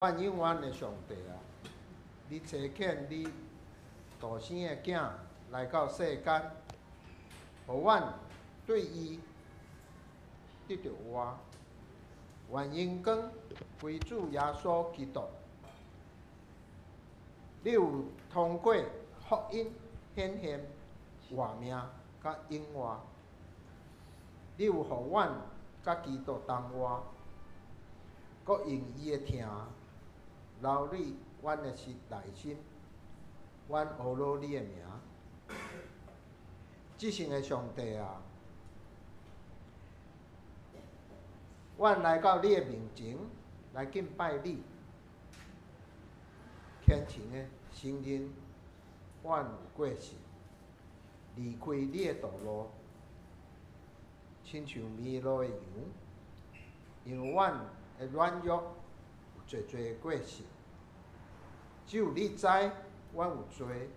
阮永遠的上帝啊，你差遣你獨生的囝來到世間，予阮對伊得著活。願榮光歸主耶穌基督。你有通過福音顯現活命佮永活。你有予阮佮基督同活，閣用伊的疼蹂躪阮的心內心，阮阿羅你的名。至聖的上帝啊，阮來到你的面前來敬拜你，虔誠的承認阮有過失，離開你的道路，親像迷路的羊，因為阮的軟弱有濟濟的過失，只有你知阮有罪，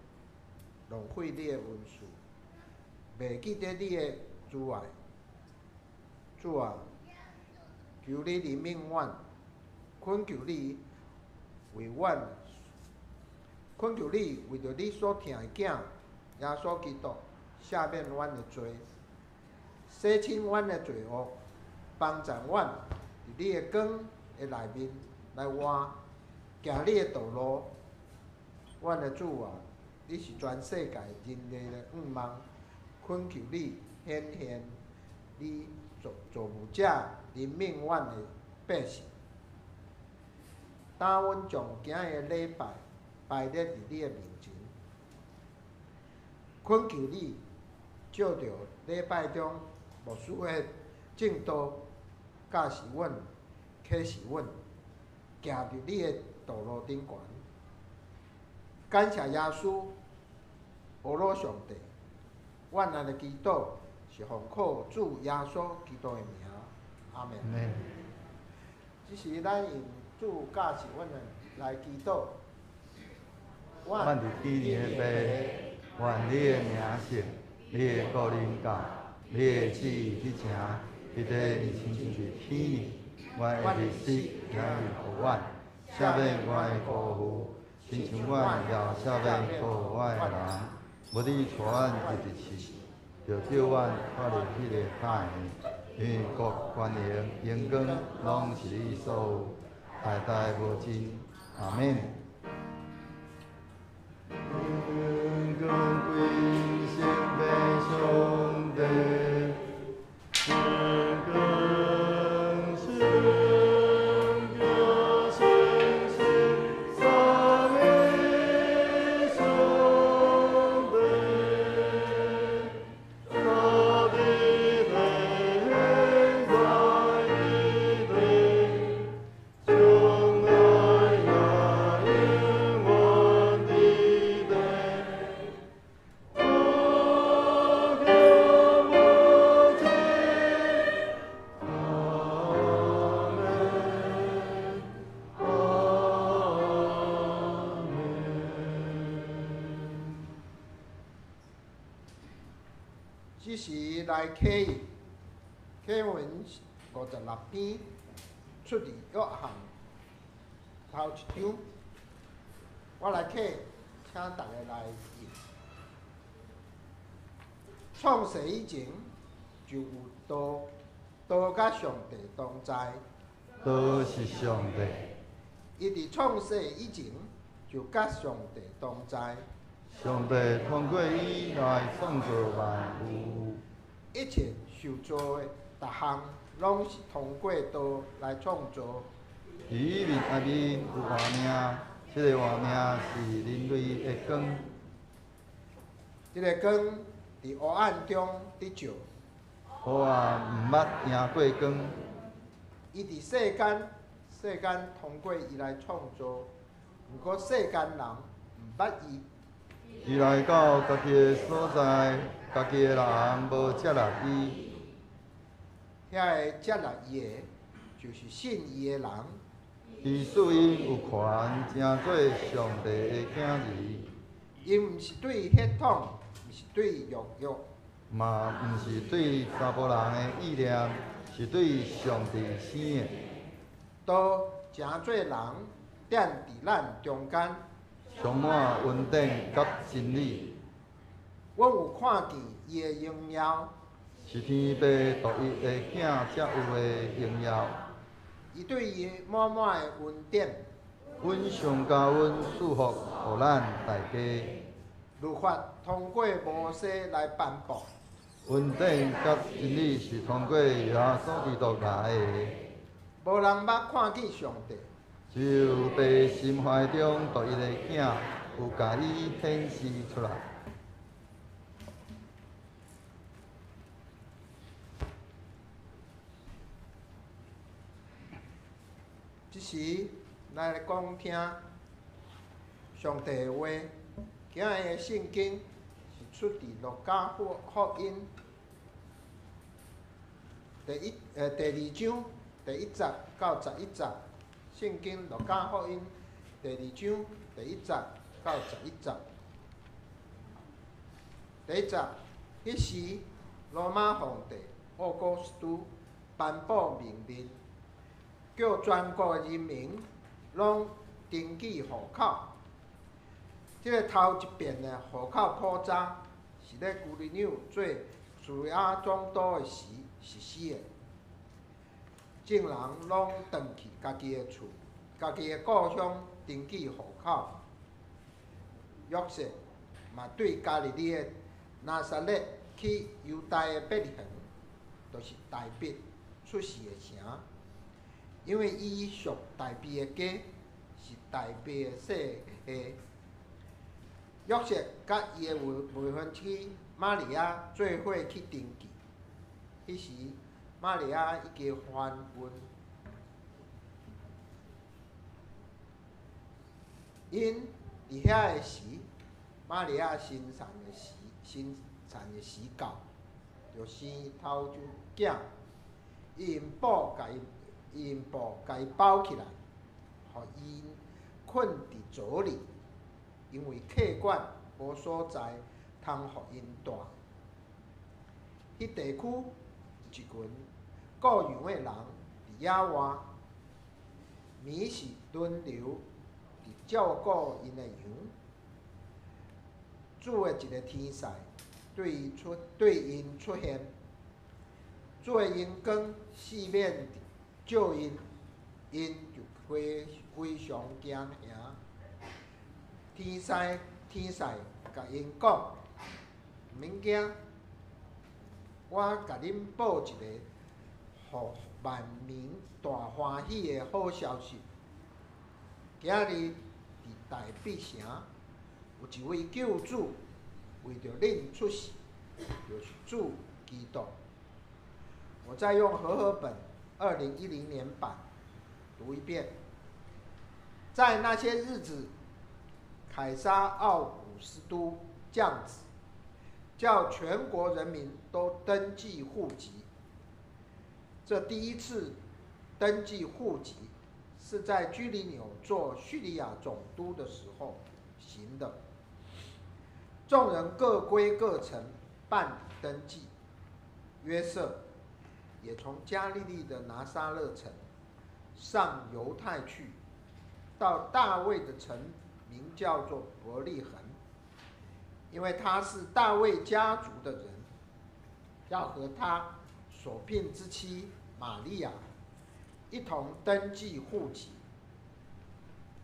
浪費你的恩賜，袂記得你的慈愛。主啊，求你憐憫阮，懇求你為阮，懇求你為著你所疼的囝耶穌基督赦免阮的罪，洗清阮的罪惡，幫助阮佇你的光的內面來活，行你的道路。阮的主啊，你是全世界人類的向望，懇求你顯現你造造物者憐憫阮的百姓，當阮將今日的禮拜排列佇你的面前，懇求你照著禮拜中牧師的證道教示阮、啟示阮，行佇你的道路頂懸。感謝耶穌，阿羅上帝，阮按呢祈禱是奉靠主耶穌基督的名，阿門。這時咱用主教示阮的來祈禱。阮佇天的父，願你的名聖，你的國臨到，你的旨意去成，佇地親像佇天。阮的日食今日予阮，赦免阮的過負，親像阮也赦免過負阮的人。無你帶阮入去試，著救阮脫離彼个歹的。因為國、權能、榮光，攏是你所有，代代無盡。阿們。榮光歸聖父上帝，榮光聖子聖神三一上帝，大地的在地，將來也永遠佇地。無窮無盡，阿們，阿們。這時來啟應，啟文56篇，出自約翰頭一章。我來啟，請大家來應。創世以前就有道，道佮上帝同在。道是上帝。伊佇創世以前就佮上帝同在。上帝通過伊來創造萬有。一切受造的逐項，攏是通過道來創造。佇伊面內面有活命，這个活命是人類的光。這个光佇黑暗中佇照。黑暗毋捌贏過光。伊佇世間，世間通過伊來創造，毋過世間人毋捌伊。伊來到家己的所在，家己的人無接納伊。遐个接納伊的，就是信伊的人。伊賜𪜶有權成做上帝的囝兒。𪜶毋是對血統，毋是對肉欲，嘛毋是對查埔人的意念，是對上帝生的。道成做人，踮佇咱中間，充滿恩典佮真理。阮有看見伊的榮耀，是天父獨一的囝才有的榮耀。伊對伊滿滿的恩典，阮上加阮賜福予咱大家。律法通過摩西來頒布，恩典佮真理是通過耶穌基督來的。無人捌看見上帝，只有父心懷中獨一的囝有共伊顯示出來。這時，咱來講聽上帝的話。今日的聖經是出佇路加福音第二章第一節到11節。聖經路加福音第二章第一節到11節。第一節，彼時羅馬皇帝奧古斯都頒布命令，叫全國人民攏登記戶口。這个頭一遍的戶口普查是咧居里紐做敘利亞總督的時實施的。眾人攏轉去家己的厝、家己的故鄉登記戶口。約瑟嘛對加利利的拿撒勒去猶大的伯利恆，就是大衛出世的城，因為伊屬大衛的家，是大衛的世系。約瑟佮伊的未婚妻瑪利亞做伙去登記。彼時，瑪利亞已經懷孕，𪜶佇遐的時，瑪利亞生產的時到，就生頭一囝，伊用布共伊包起來，予伊睏佇槽裡。因為客館無所在通予𪜶蹛。彼地區有一群顧羊的人佇野外，暝時輪流佇照顧𪜶的羊。主的一个天使對𪜶出現，主的榮光四面照𪜶，𪜶就非非常驚嚇。天使共𪜶講：毋免驚，我共恁報一個予萬民大歡喜的好消息。今日佇大衛城有一位救主為著恁出世，就是主基督。我再用和合本2010年版讀一遍。在那些日子，凱撒奧古斯都降旨，叫全國人民都登記戶籍。這第一次登記戶籍是在居里紐做敘利亞總督的時候行的。眾人各歸各城辦理登記。約瑟也從加利利的拿撒勒城上猶太去，到大衛的城，名叫做伯利恆，因為他是大衛家族的人，要和他所聘之妻瑪利亞一同登記戶籍。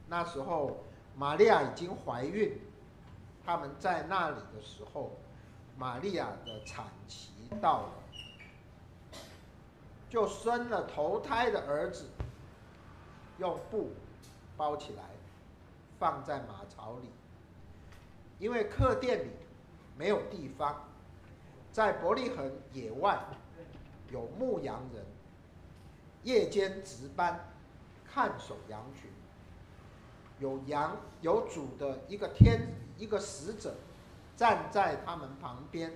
那時候瑪利亞已經懷孕，他們在那裡的時候，瑪利亞的產期到了，就生了頭胎的兒子，用布包起來，放在馬槽裡，因為客店裡沒有地方。在伯利恆野外有牧羊人，夜間值班看守羊群。有羊有主的一個使者站在他們旁邊，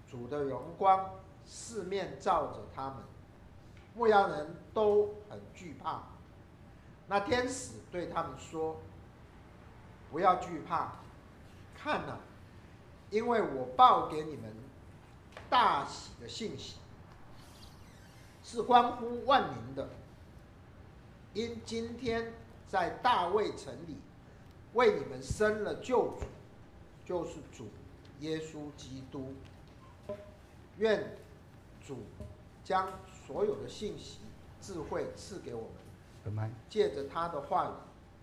主的榮光四面照著他們，牧羊人都很懼怕。那天使對他們說：“不要懼怕，看哪，因為我報給你們大喜的信息，是關乎萬民的。因今天在大卫城里为你们生了救主，就是主耶稣基督。愿主将所有的信息、智慧赐给我们，借着他的话语，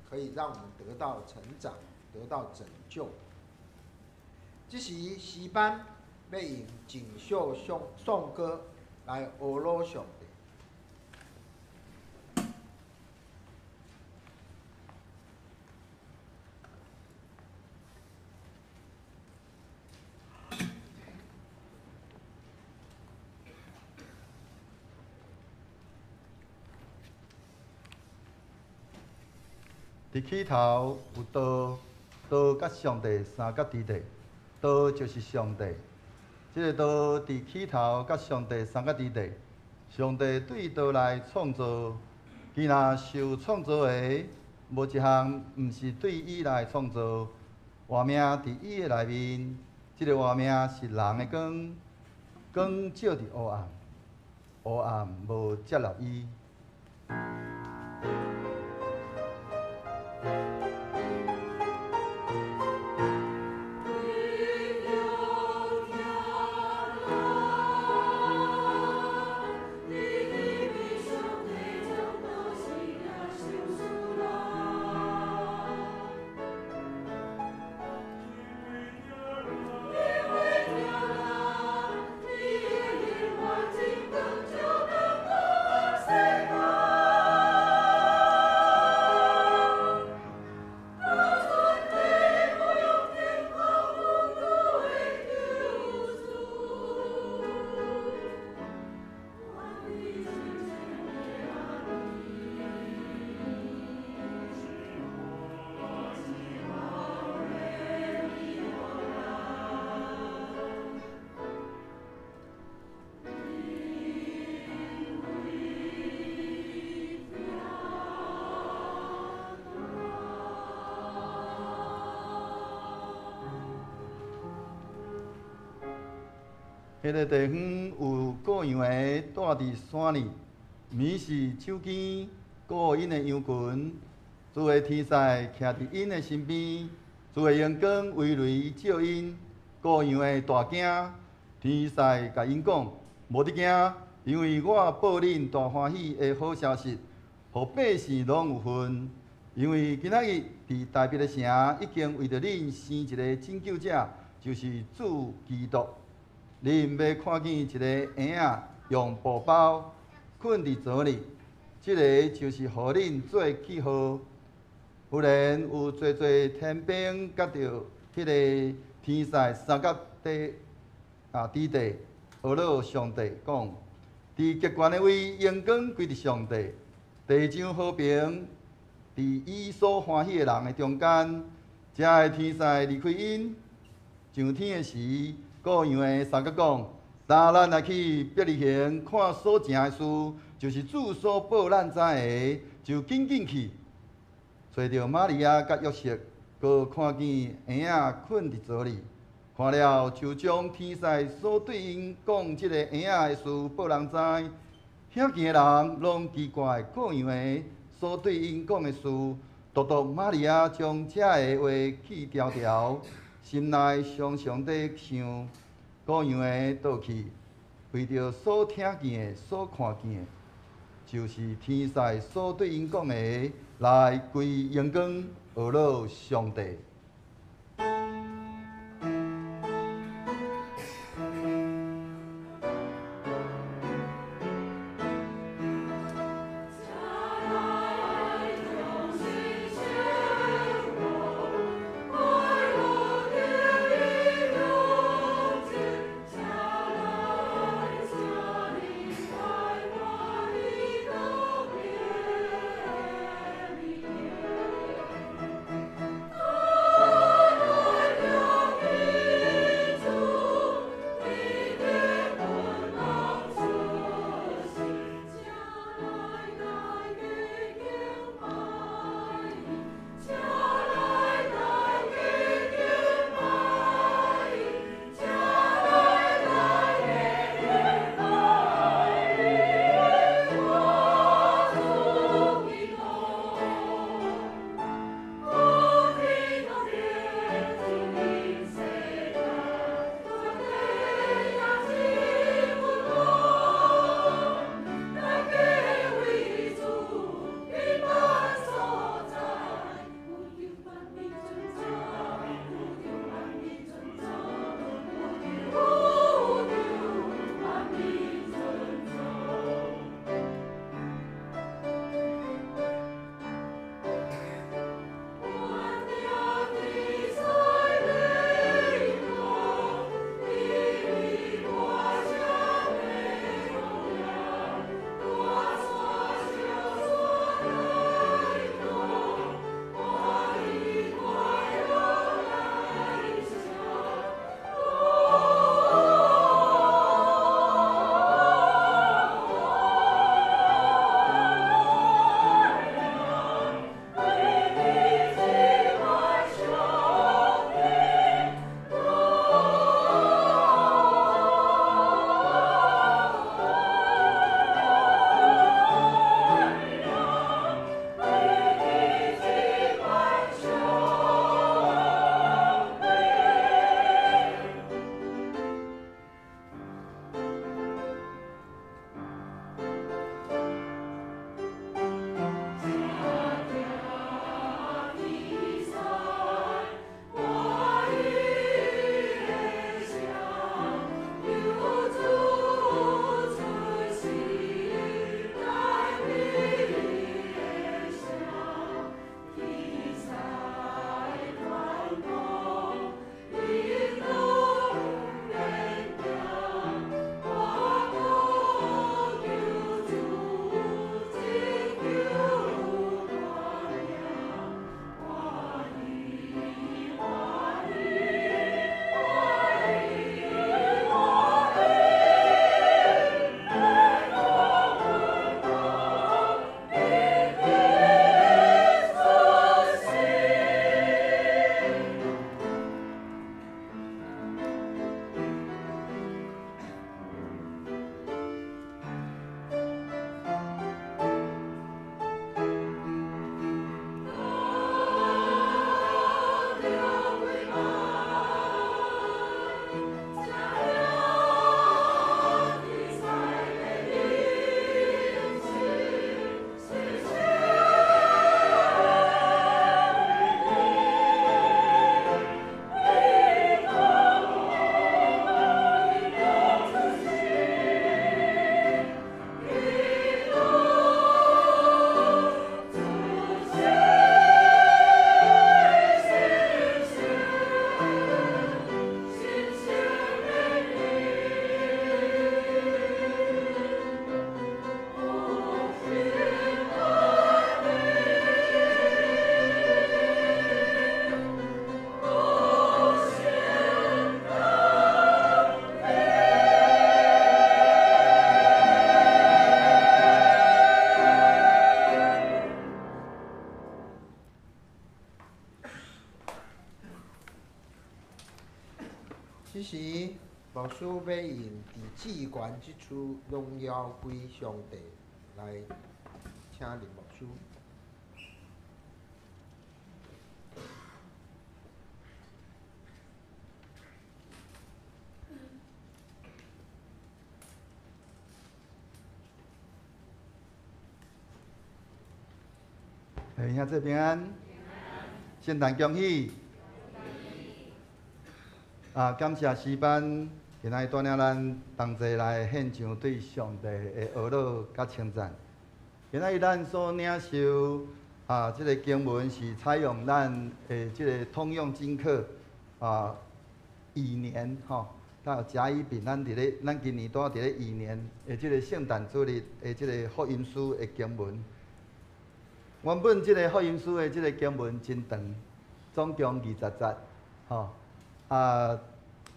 可以让我们得到成长，得到拯救。這時詩班欲用錦繡頌頌歌來呵咾上帝。佇起頭有道，道佮上帝相佮佇咧，道就是上帝。這个道佇起頭佮上帝相佮佇咧，上帝對道來創造，伊若受創造的，無一項毋是對伊來創造。活命佇伊的內面，這个活命是人的光，光照佇黑暗，黑暗無接納伊。彼个地方有羔羊的住佇山裡，暝時手肩顧𪜶的羊群，主的天使徛佇𪜶的身邊，主的榮光圍雷照𪜶，羔羊的大驚，天使共𪜶講：無得驚，因為我報恁大歡喜的好消息，予百姓攏有份。因為今仔日佇大衛的城已經為著恁生一个拯救者，就是主基督。恁欲看見一个嬰仔用布包睏佇槽裡，這个就是予恁做記號。忽然有濟濟天兵佮著彼个天使相佮佇佇地呵咾上帝講：佇極懸的位榮光歸佇上帝，地上和平佇伊所歡喜的人的中間。遮个天使離開𪜶上天的時，羔羊的相佮講：今咱來去伯利恆看所成的事，就是主所報咱知的，就緊緊去。揣著瑪利亞佮約瑟，閣看見嬰仔睏佇槽裡，看了就將天使所對𪜶講這个嬰仔的事報人知。聽見的人攏奇怪羔羊的所對𪜶講的事，獨獨瑪利亞將這个話記牢牢。心內常常佇想，羔羊的倒去，為著所聽見的、所看見的，就是天使所對𪜶講的，來歸榮光，呵咾上帝。Oh! 這時，牧師欲用佇至懸之處榮耀歸上帝，來請林牧師。兄弟平安，聖誕恭喜！啊，感謝詩班今仔日帶領咱同齊來獻上對上帝的呵咾佮稱讚。今仔日咱所領受啊，這个經文是採用咱的這个通用經課啊，乙年吼，到甲乙丙，咱佇咧咱今年拄佇咧乙年的這个聖誕主日的這个福音書的經文。原本這个福音書的這个經文真長，總共20節，吼啊！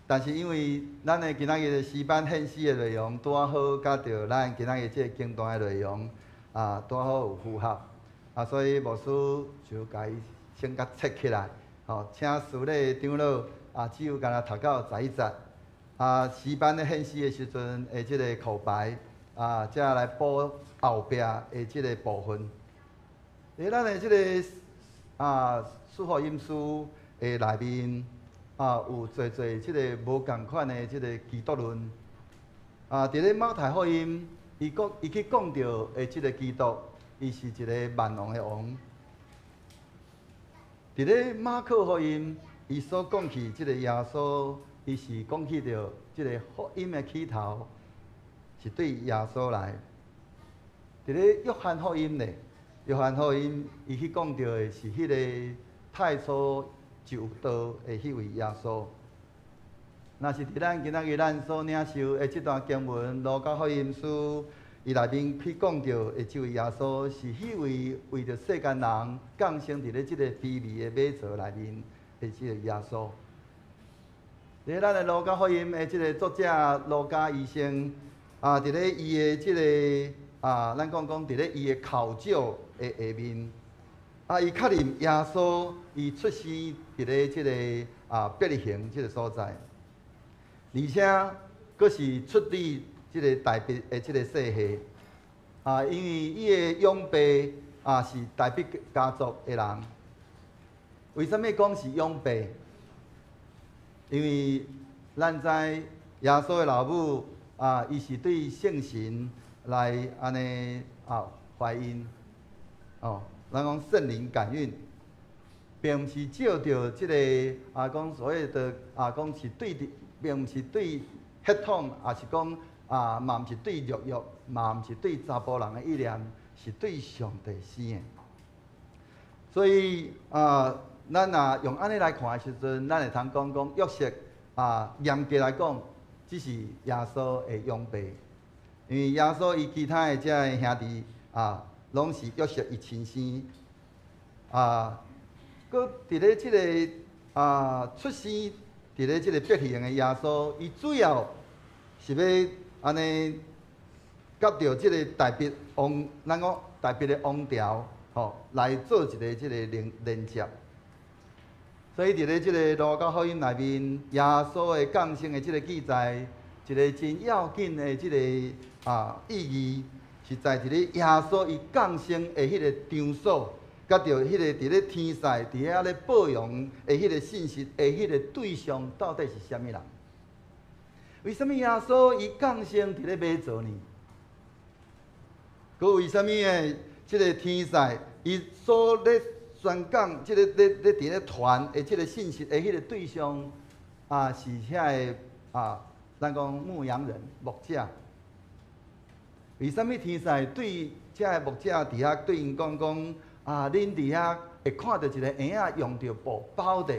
但是因為咱的今仔日的詩班獻詩的內容拄仔好，佮著咱今仔日這个經段的內容啊，拄好有符合，啊，所以牧師就共伊先共切起來，吼，請司禮長老啊，只有干焦讀到11節，啊，詩班咧獻詩的時陣的這个口白啊，才來補後壁的這个部分。佇咱的這个啊，四福音書的內面啊，有濟濟這个無仝款的這个基督論啊。佇咧馬太福音，伊講伊去講著的這个基督，伊是一个萬王的王。佇咧馬可福音，伊所講起這个耶穌，伊是講起著這个福音的起頭，是對耶穌來。佇咧約翰福音咧。約翰福音，伊去講著的是彼个太初就有道的彼位耶穌。若是佇咱今仔日咱所領受的這段經文，路加福音書，伊內面去講著的這位耶穌，是彼位為著世間人降生佇咧這个卑微的馬槽內面的這个耶穌。佇咱的路加福音的這个作者路加醫生，啊，佇咧伊的這个啊，咱講講佇咧伊的考究的下面，啊，伊確認耶穌伊出生佇咧這个啊伯利恆這个所在，而且閣是出自這个大衛的這个世系，啊，因為伊的養爸啊是大衛家族的人。為啥物講是養爸？因為咱知耶穌的老母啊，伊是對聖神來按呢啊懷孕，哦，咱講聖靈感孕，並毋是照著這个啊講所謂的啊講是對的，並毋是對血統，也是講啊嘛毋是對肉欲，嘛毋是對查埔人的意念，是對上帝生的。所以啊，咱若用按呢來看的時陣，咱會通講講約瑟啊，嚴格來講，只是耶穌的養爸。因為耶穌伊其他的這个兄弟啊，攏是約瑟伊親生啊。閣佇咧這个啊出生佇咧這个伯利恆的耶穌，伊主要是欲按呢佮著這个大衛王，咱講大衛的王朝吼，來做一个這个連連接。所以佇咧這个路加福音內面，耶穌的降生的這个記載，一个真要緊的這个啊意義，是在佇咧耶穌伊降生的彼个場所，佮著彼个佇咧天使佇遐咧報揚的彼个信息的彼个對象，到底是啥物人？為啥物耶穌伊降生佇咧馬槽呢？閣為啥物的這个天使伊所咧宣講這个咧咧佇咧傳的這个信息的彼个對象啊，是遐个啊？咱講牧羊人、牧者，為啥物天使對這个牧者佇遐對𪜶講講啊？恁佇遐會看著一个嬰仔用著布包著，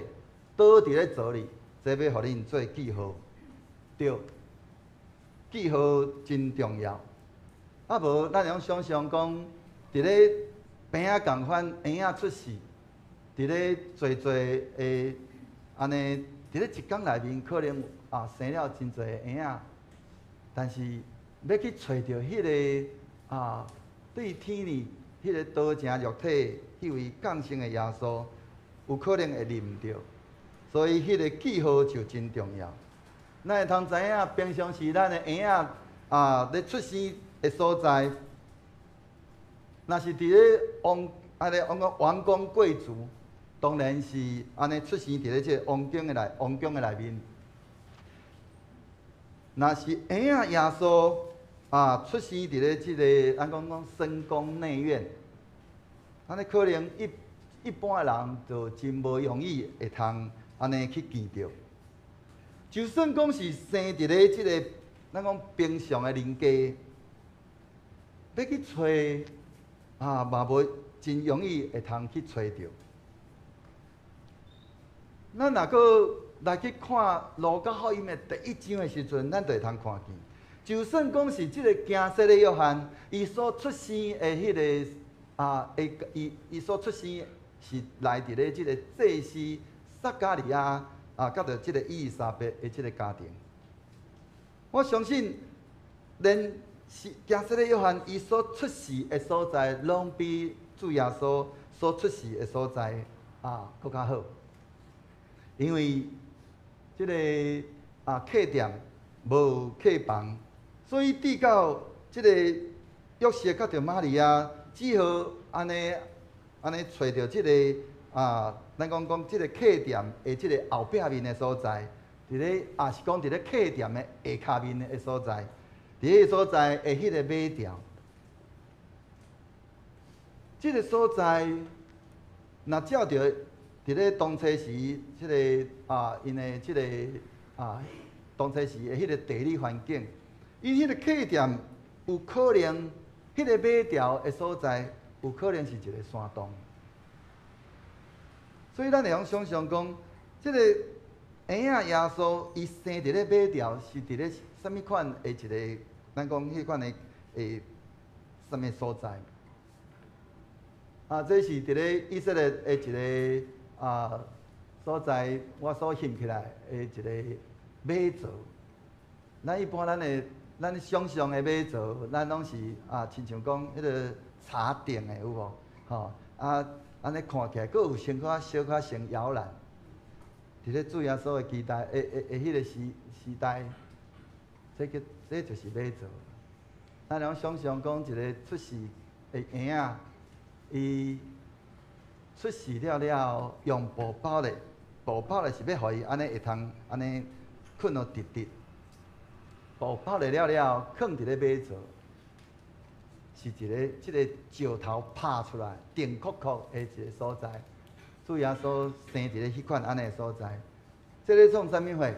倒佇咧槽裡，這欲予恁做記號。對，記號真重要。啊無，咱會用想像講，佇咧病仔仝款嬰仔出世，佇咧濟濟的按呢，佇咧一工內面可能啊生了真濟嬰仔，但是欲去揣著彼个啊對天裡彼个道成肉體彼位降生的耶穌，有可能會認毋著，所以彼个記號就真重要。咱會通知影，平常時咱的嬰仔啊，咧出生的所在，若是佇咧王，按呢講王宮貴族，當然是按呢出生佇咧這個王宮的內面。若是嬰仔耶穌啊，出生佇咧這個咱講講深宮內院，按呢可能一般的人就真無容易會通按呢去見著。就算講是生佇咧這個咱講平常的人家，欲去揣啊，嘛無真容易會通去揣著。咱若閣來去看路加福音的第一章的時陣，咱就會通看見，就算講是這個驚洗禮約翰，伊所出生的彼個啊，伊所出生是來佇咧這個祭司撒迦利亞啊，佮著這個伊麗莎白的這個家庭。我相信，連是驚洗禮約翰伊所出世的所在，攏比主耶穌所出世的所在啊，閣較好。因為這個啊客店無客房，所以直到這個約瑟佮著瑪利亞，只好按呢按呢揣著這個啊，咱講講這個客店的這個後壁面的所在，佇咧也是講佇咧客店的下跤面的所在，佇彼個所在的彼個馬槽，這個所在若照著佇咧當初時，這個啊，𪜶的這個啊，當初時的彼個地理環境，伊彼個客店有可能，彼個馬槽的所在有可能是一個山洞，所以咱會用想像講，這個嬰仔耶穌伊生佇咧馬槽是佇咧啥物款的一個，咱講彼款的的啥物所在？啊，這是佇咧以色列的一個啊所在，我所翕起來的一個馬槽。咱一般咱的咱想像的馬槽，咱攏是啊，親像講彼個柴頂的有無？吼啊，按呢看起來，閣有先可小可像搖籃。佇咧主耶穌的期待，的的的彼個時時代，這個這就是馬槽。咱通想像講一個出世的嬰仔，伊出世了了後，用布包咧，布包咧是欲予伊按呢會通按呢睏予直直。布包咧了了後，囥佇咧馬槽，是一个這个石頭拍出來，定確確的一个所在。主耶穌生佇咧彼款按呢的所在，這咧創啥物貨？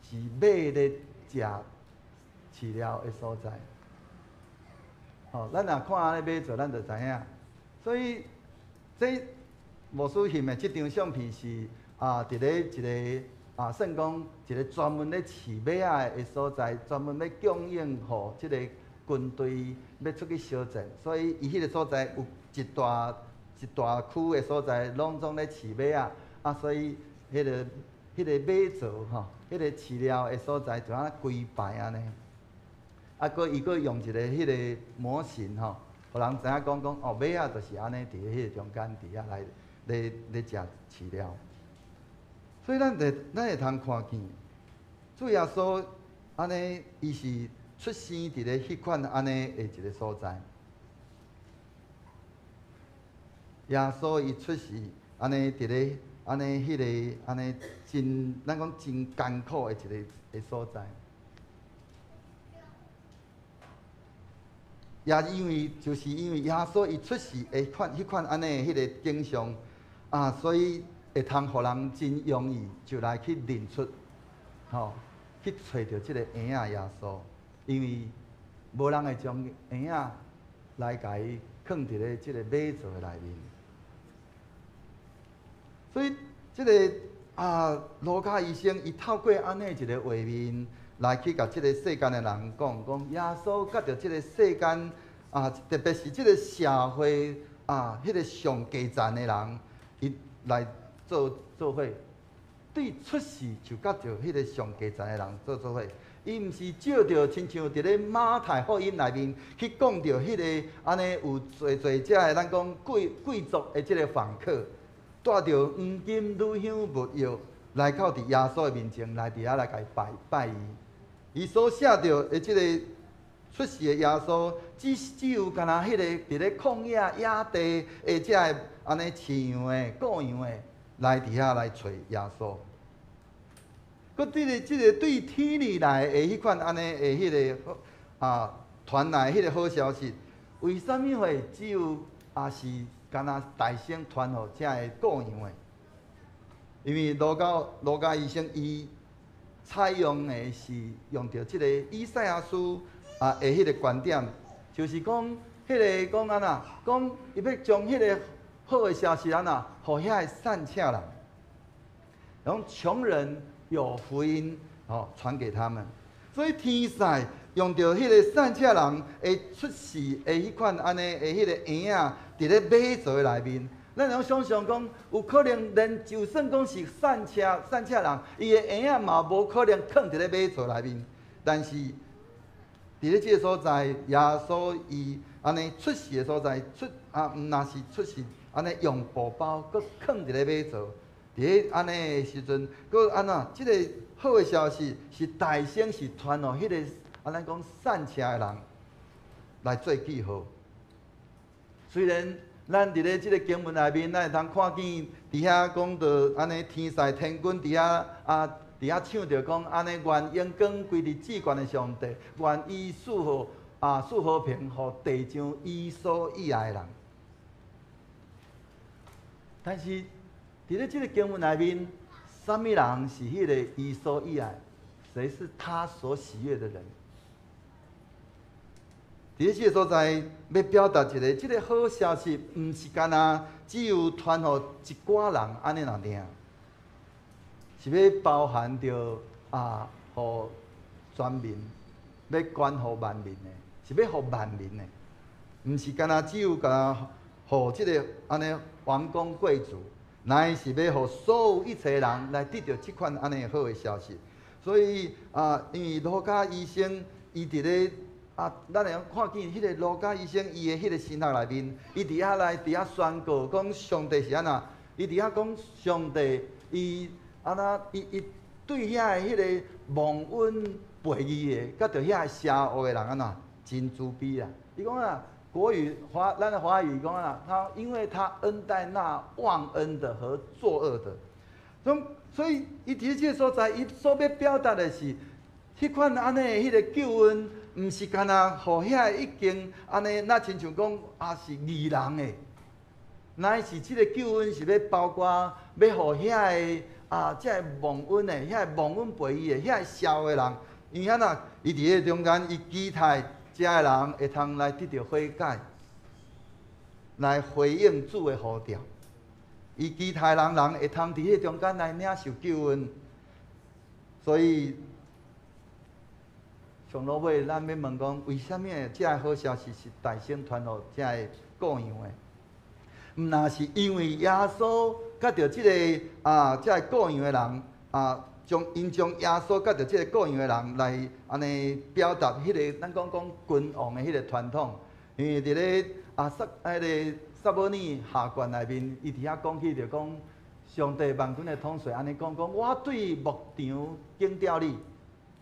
是馬咧食飼料的所在。吼，咱若看按呢馬槽，咱就知影。所以，這牧師翕的這張相片是啊，佇咧一個啊，算講一個專門咧飼馬仔的所在，專門咧供應予這个軍隊欲出去相戰，所以伊彼个所在有一大一大區的所在，攏總咧飼馬仔，啊，所以彼个彼个馬槽吼，彼个飼料的所在就按呢規排按呢。啊，閣伊閣用一个彼个模型吼，予人知影講講哦，馬仔就是按呢佇彼个中間佇遐來咧咧食飼料。所以咱會通看見，主耶穌按呢，伊是出生佇咧彼款按呢的一个所在。耶穌伊出世按呢佇咧按呢彼个按呢真，咱講真艱苦的一个的所在。也因為就是因為耶穌伊出世的款彼款按呢彼个景象啊，所以會通予人真容易就來去認出，吼，去揣著這个嬰仔耶穌，因為無人會將嬰仔來共伊囥佇咧這个馬槽的內面。所以這个啊，路加醫生伊透過按呢一个畫面來去共這个世間的人講，講耶穌佮著這个世間啊，特別是這个社會啊，彼个上低層的人，伊來做做伙，對出世就佮著彼个上低層的人做做伙。伊毋是照著親像佇咧馬太福音內面去講著彼个按呢有濟濟遮的咱講貴貴族的這个訪客，帶著黃金、乳香、沒藥，來到佇耶穌的面前，來佇遐來共伊拜拜伊。伊所寫著的這個出世的耶穌，只有干焦彼個佇咧曠野野地的這个按呢飼羊的顧羊的，來佇遐來揣耶穌。閣這個對天裡來的彼款按呢的彼个傳來彼個好消息，為啥物會只有也是干焦大聲傳予這个顧羊的？因為路加醫生伊採用的是用著這個以賽亞書的彼個觀點，就是講彼个講按怎，講伊欲將彼个好的消息按怎，予遐个散赤人，講窮人有福音哦，傳給他們。所以天使用著彼个散赤人會出世的彼款按呢的彼个嬰仔，佇咧馬槽的內面。咱會想像講，有可能連就算講是散赤人，伊的嬰仔嘛無可能囥佇咧馬槽內面。但是佇咧這個所在，耶穌伊按呢出世的所在，出啊，毋若是出世，按呢用布包，閣囥佇咧馬槽。佇咧按呢的時陣，閣按怎？這個好的消息是大聲是傳予彼個按呢講散赤的人來做記號。雖然咱佇咧這個經文內面，咱會通看見佇遐講著按呢天使天軍佇遐唱著講按呢願榮光歸佇至懸的上帝，願伊賜和平予地上伊所喜愛的人。但是佇咧這個經文內面，啥物人是彼個伊所喜愛？誰是他所喜悅的人？佇咧這個所在，欲表達一個，這個好消息，毋是干焦只有傳予一寡人按呢爾，是欲包含著予全民，欲關予萬民的，是欲予萬民的，毋是干焦只有干焦予這個按呢王公貴族，乃是欲予所有一切人來得著這款按呢好的消息。所以因為路加醫生伊佇咧咱會用看見彼個路加醫生伊的彼個神學內面，伊佇遐宣告講上帝是按怎，伊佇遐講上帝伊按怎，伊對遐个彼個忘恩背義的，佮著遐个邪惡的人按怎，真慈悲啦。伊講啊，國語華，咱的華語講啊，他因為他恩待那忘恩的和作惡的，所以伊佇這個所在，伊所欲表達的是，彼款按呢彼個救恩，毋是干焦予遐已經按呢，若親像講是義人的，乃是這個救恩是欲包括欲予遐个這个忘恩的、遐个忘恩背義的、遐个邪惡的人，因為按怎，伊佇彼個中間，伊期待這个人會通來得著悔改，來回應主的呼召。伊期待人會通佇彼個中間來領受救恩。所以上落尾，咱欲問講，為啥物這个好消息是大聲傳予這个顧羊的？毋若是因為耶穌佮著這个這个顧羊的人將𪜶將耶穌佮著這个顧羊的人來按呢表達彼个咱講講君王的彼个傳統，因為佇咧彼个撒母耳下卷內面，伊佇遐講起就講上帝萬軍的統帥按呢講講，我對牧場警告你。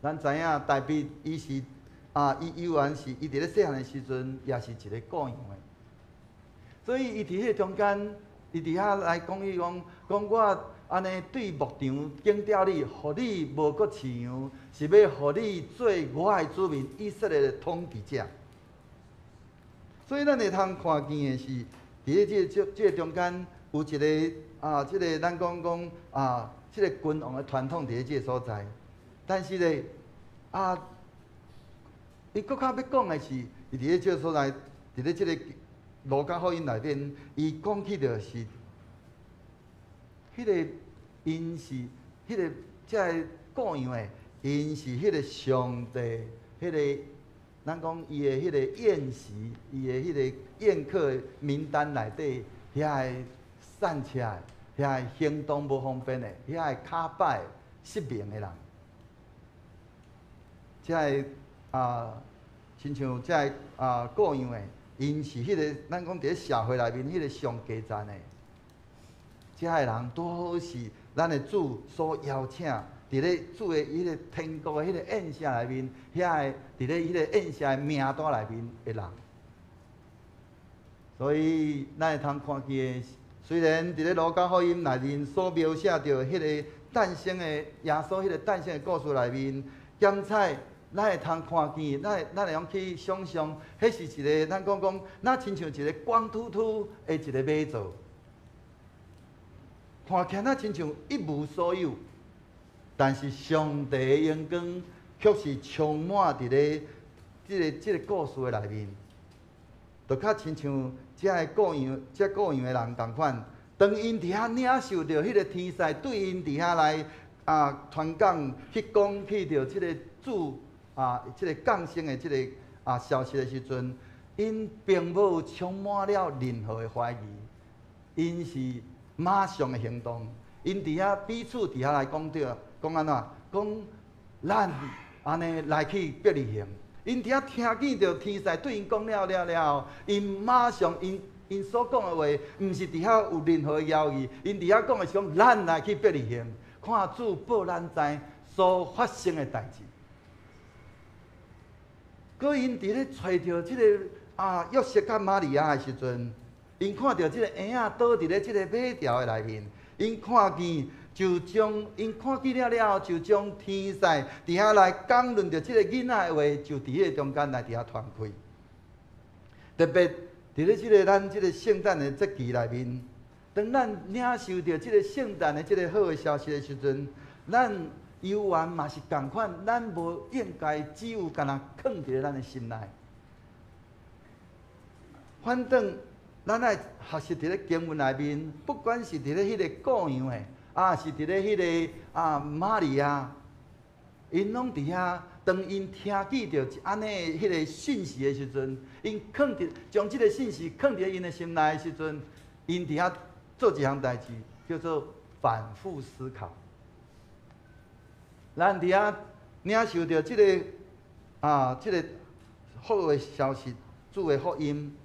咱知影大衛伊是伊猶原是伊佇咧細漢的時陣，也是一個顧羊的。所以伊佇彼個中間，伊佇遐來講伊講講我按呢對牧場警告你，予你無閣飼羊，是欲予你做我的子民以色列的統治者。所以咱會通看見的是，佇咧這個中間有一個這個咱講講這個君王的傳統佇咧這個所在。但是咧，伊閣較欲講的是，伊佇咧這個所在，佇咧這個路加福音內面，伊講起著是，彼个𪜶是彼个這个顧羊的，𪜶是彼個上帝，彼个咱講伊的彼個宴席，伊的彼個宴客的名單內底，遐个散赤的，遐个行動無方便的，遐個跤擺失明的人。這个親像這个顧羊的，𪜶是彼個咱講佇咧社會內面彼個上低層的。遮个人拄好是咱的主所邀請，佇咧主的彼个天國的彼个宴席內面，遐个佇咧彼个宴席的名單內面的人。所以，咱會通看見，雖然佇咧路加福音內面所描寫著彼个誕生的耶穌彼个誕生的故事內面，檢採咱會通看見，咱會用去想象，彼是一个咱講講，若親像一个光禿禿的一个馬槽，看起來若親像一無所有，但是上帝的榮光卻是充滿佇咧這個故事的內面，就較親像遮个羔羊，遮羔羊的人仝款，當𪜶佇遐領受著彼个天使對𪜶佇遐來傳講去講起著這个主這个降生的這个消息的時陣，𪜶並無充滿了任何的懷疑，𪜶是馬上的行動，𪜶佇遐彼此佇遐來講著，講按怎？講咱按呢來去伯利恆。𪜶佇遐聽見著天使對𪜶講了了了後，𪜶馬上𪜶所講的話，毋是佇遐有任何的猶豫，𪜶佇遐講的是講，咱來去伯利恆，看主報咱知所發生的代誌。閣𪜶佇咧揣著這个約瑟佮瑪利亞的時陣，𪜶看著這个嬰仔倒佇咧這个馬槽的內面，𪜶看見就將𪜶看見了了後，就將天使佇遐來講論著這個囡仔的話，就佇彼个中間來佇遐傳開。特別佇咧這个咱這个聖誕的節期內面，當咱領受著這個聖誕的這个好的消息的時陣，咱猶原嘛是仝款，咱無應該只有干焦囥佇咧咱的心內。反轉，咱愛學習佇咧經文內面，不管是佇咧彼个羔羊的，是佇咧彼个瑪利亞，𪜶攏佇遐，當𪜶聽見著按呢彼个信息的時陣，𪜶囥佇將這个信息囥佇𪜶的心內的時陣，𪜶佇遐做一項代誌，叫做反覆思考。咱佇遐領受著這个好的消息，主的福音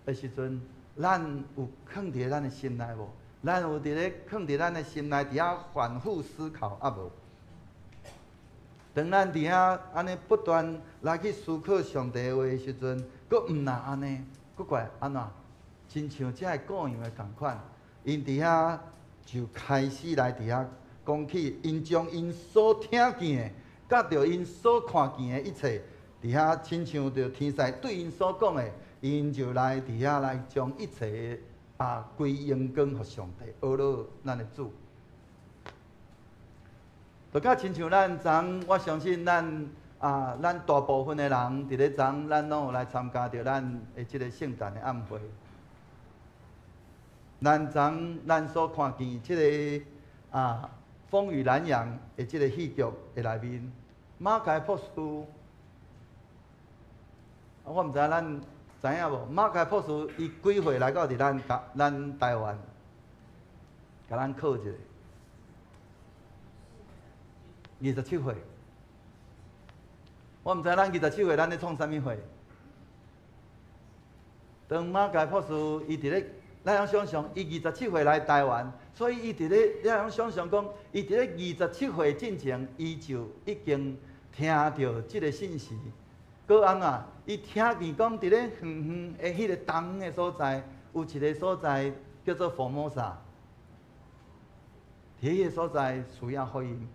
的時陣，咱有囥佇咱的心內無？咱有佇咧囥佇咱的心內，佇遐反覆思考抑無？當咱佇遐按呢不斷來去思考上帝的話的時陣，閣毋若按呢，閣過來按怎？親像遮个羔羊的仝款，𪜶佇遐就開始來佇遐講起，𪜶將𪜶所聽見的，佮著𪜶所看見的一切，佇遐親像著天使對𪜶所講的，𪜶就來佇遐來將一切歸榮光予上帝，阿羅咱的主。就較親像咱昨，我相信咱大部分的人佇咧昨，咱攏有來參加著咱的這个聖誕的晚會。咱昨咱所看見這个風雨南洋的這个戲劇的內面，馬偕博士，我毋知影咱知影無？馬偕博士伊幾歲來到佇咱台灣，共咱考一下。27歲，我毋知咱二十七歲，咱咧創啥物貨？當馬偕博士伊佇咧，咱通想像，伊二十七歲來台灣，所以伊佇咧，你通想像講，伊佇咧二十七歲進前，伊就已經聽著這个信息。閣按怎？伊聽見講佇咧遠遠的彼个東的所在，有一个所在叫做福摩薩，佇彼个所在需要福音。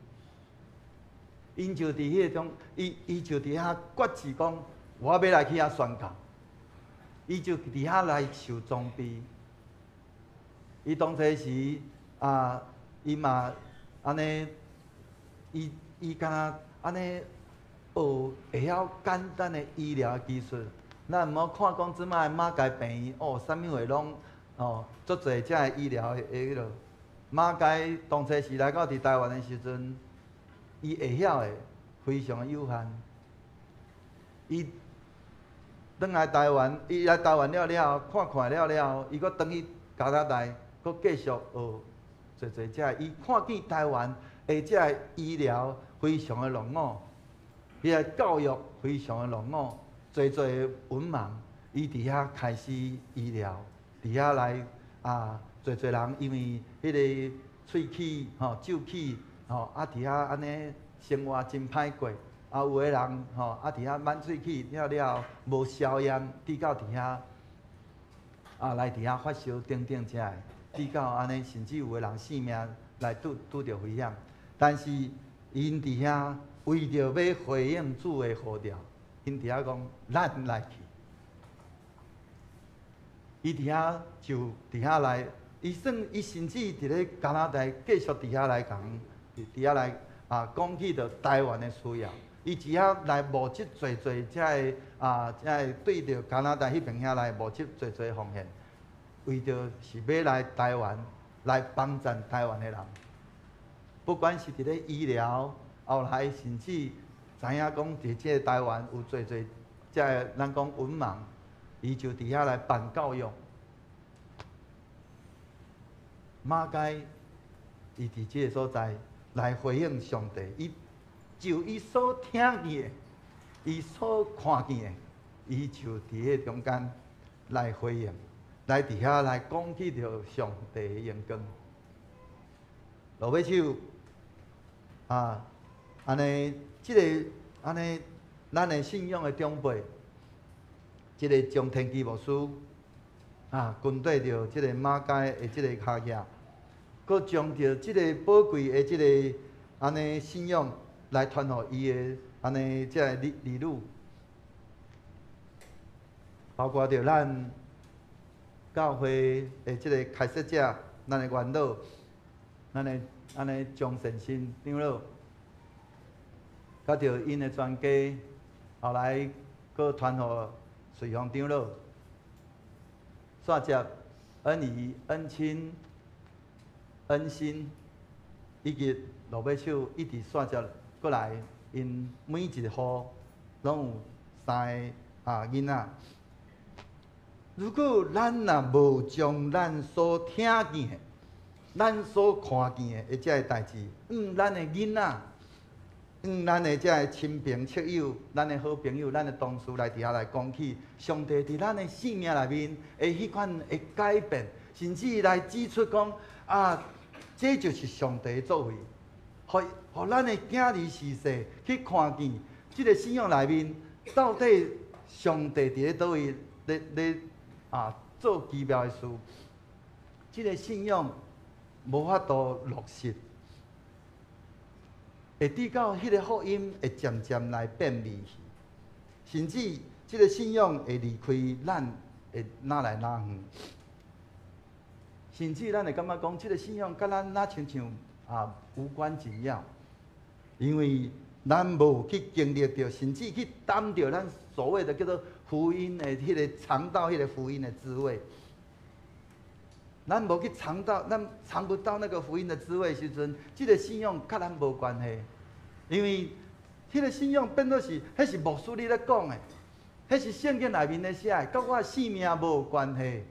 𪜶就佇彼个中，伊就佇遐決志講，我欲來去遐宣教。伊就佇遐來受裝備。伊當初時伊嘛按呢，伊敢若按呢學會曉簡單的醫療技術。咱毋好看講這擺馬偕病院哦，啥物貨攏哦，足濟遮个醫療的彼落。馬偕當初時來到佇台灣的時陣，伊會曉的非常的有限。伊轉來台灣，伊來台灣了了後，看看了了後，伊閣轉去加拿大，閣繼續學濟濟遮。伊看見台灣的遮个醫療非常的落伍，彼个教育非常的落伍，濟濟的文盲，伊佇遐開始醫療，佇遐來濟濟人因為彼个喙齒吼蛀齒吼，啊佇遐按呢生活真歹過，啊有的人吼啊佇遐挽喙齒了了後無消炎，直到佇遐啊來佇遐發燒等等遮的，直到按呢甚至有的人性命來拄拄著危險，但是𪜶佇遐為著欲回應主的呼召，𪜶佇遐講咱來去。伊佇遐就佇遐來，伊算伊甚至佇咧加拿大繼續佇遐來講，佇遐來啊講起著台灣的需要。伊佇遐來募集濟濟遮的啊，遮的對著加拿大彼爿遐來募集濟濟奉獻，為著是欲來台灣來幫贊台灣的人，不管是佇咧醫療，後來甚至知影講佇這个台灣有濟濟遮的咱講文盲。伊就佇遐來辦教育。馬偕伊佇這个所在來回應上帝，伊就伊所聽見的，伊所看見的，伊就佇彼中間來回應，來佇遐來講起著上帝的榮光。落尾手啊，按呢，這个按呢，咱的信仰的長輩。這个張天基牧師啊，跟綴著這個馬偕的這個跤跡，閣將著這个寶貴的這个按呢信仰來傳予伊的按呢這个兒女，包括著咱教會的這個開設者，咱的元老，咱的按呢張善心長老，佮著𪜶的全家，後來閣傳予瑞芳長老，煞接恩怡、恩親、恩心，以及落尾手一直煞接過來，𪜶每一戶攏有三个啊囡仔。如果咱若無將咱所聽見的、咱所看見的這个代誌，向咱的囡仔、向咱的這个親朋戚友、咱的好朋友、咱的同事來佇遐來講起，上帝佇咱的生命內面的彼款的改變，甚至來指出講啊，這就是上帝的作為，予予咱的囝兒自細去看見，這个信仰內面到底上帝佇咧佗位咧咧啊做奇妙的事，這个信仰無法度落實。會直到彼个福音會漸漸來變味去，甚至這个信仰會離開咱，會哪來哪遠，甚至咱會感覺講，這个信仰佮咱若親像啊無關緊要，因為咱無去經歷著，甚至去擔著咱所謂的叫做福音的彼个嘗到彼个福音的滋味。咱無去嘗到，咱嘗不到那個福音的滋味時陣，這个信仰佮咱無關係，因為彼个信仰變做是，彼是牧師你咧講的，彼是聖經內面咧寫的，佮我性命無關係。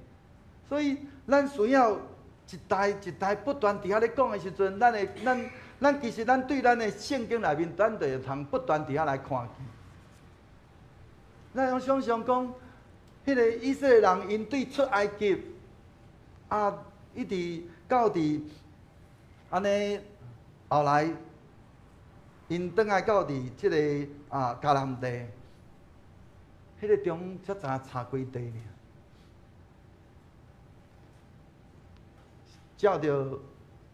所以咱需要一代一代不斷佇遐咧講的時陣，咱會咱咱其實咱對咱的聖經內面，咱就會通不斷佇遐來看見。咱用想像講，彼个以色列人𪜶對出埃及。啊，一直到佇按呢，後來𪜶轉來到佇這个啊迦南地，彼个中才知影差幾塊爾。照著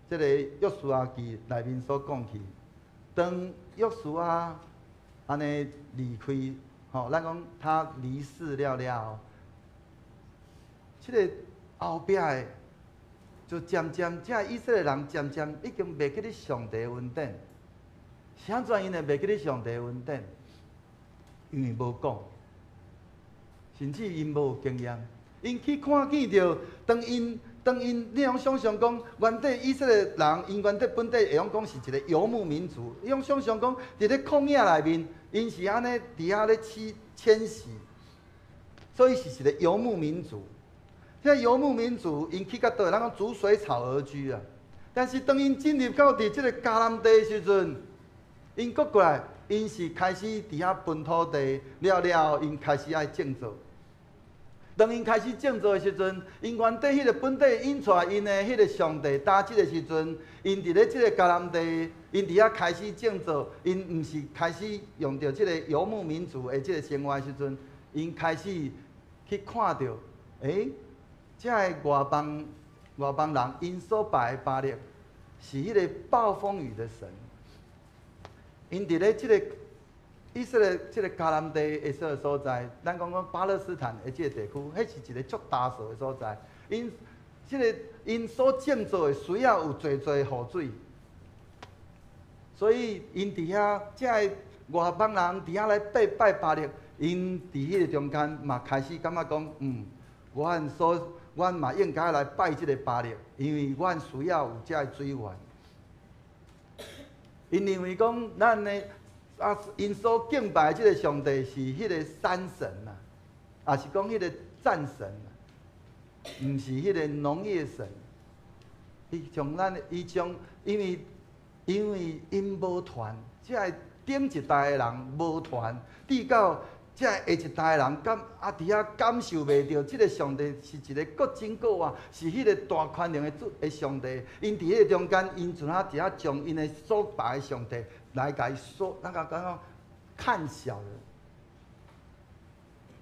這个約書亞記內面所講去，當約書亞按呢離開，吼，咱講他離世了了後，這个後壁的就漸漸，這以色列人漸漸已經袂記得上帝的恩典。是按怎𪜶會袂記得上帝的恩典？因為無講，甚至𪜶無經驗，𪜶去看見著，當𪜶當𪜶，你通想像講，原底以色列人，𪜶原底本底會用講是一個遊牧民族，伊用想像講，佇咧曠野內面，𪜶是按呢佇遐咧遷遷徙，所以是一個遊牧民族。這遊牧民族，𪜶去到佗，咱講逐水草而居啊。但是當𪜶進入到佇這個迦南地的時陣，𪜶閣過來，𪜶是開始佇遐分土地，了了後，𪜶開始愛種作。當𪜶開始種作的時陣，𪜶原底彼個本底引帶𪜶的彼個上帝打這個時陣，𪜶佇咧這個迦南地，𪜶佇遐開始種作，𪜶毋是開始用著這個遊牧民族的這個生活的時陣，𪜶開始去看著，這个外邦人𪜶所拜的巴力是彼個暴風雨的神，𪜶佇咧這個以色列這个迦南地的這个所在，咱講講巴勒斯坦的這个地區，彼是一个足焦燥的所在。𪜶這个𪜶所種作的需要有濟濟雨水，所以𪜶佇遐這个外邦人佇遐來拜拜巴力，𪜶佇彼个中間嘛開始感覺講，阮嘛應該來拜這个巴力，因為阮需要有這个水源。𪜶認為講，咱的𪜶所敬拜的這个上帝是彼个山神啊，抑是講彼个戰神，毋是彼个農業神。伊將咱，伊將，因為𪜶無傳，這个頂一代的人無傳，直到這下一代的人感佇遐感受袂著，這个上帝是一个閣真閣活，是彼个大權能的主的上帝。𪜶佇彼个中間，𪜶就佇遐將𪜶的所拜的上帝來共伊說，咱共感覺看小了。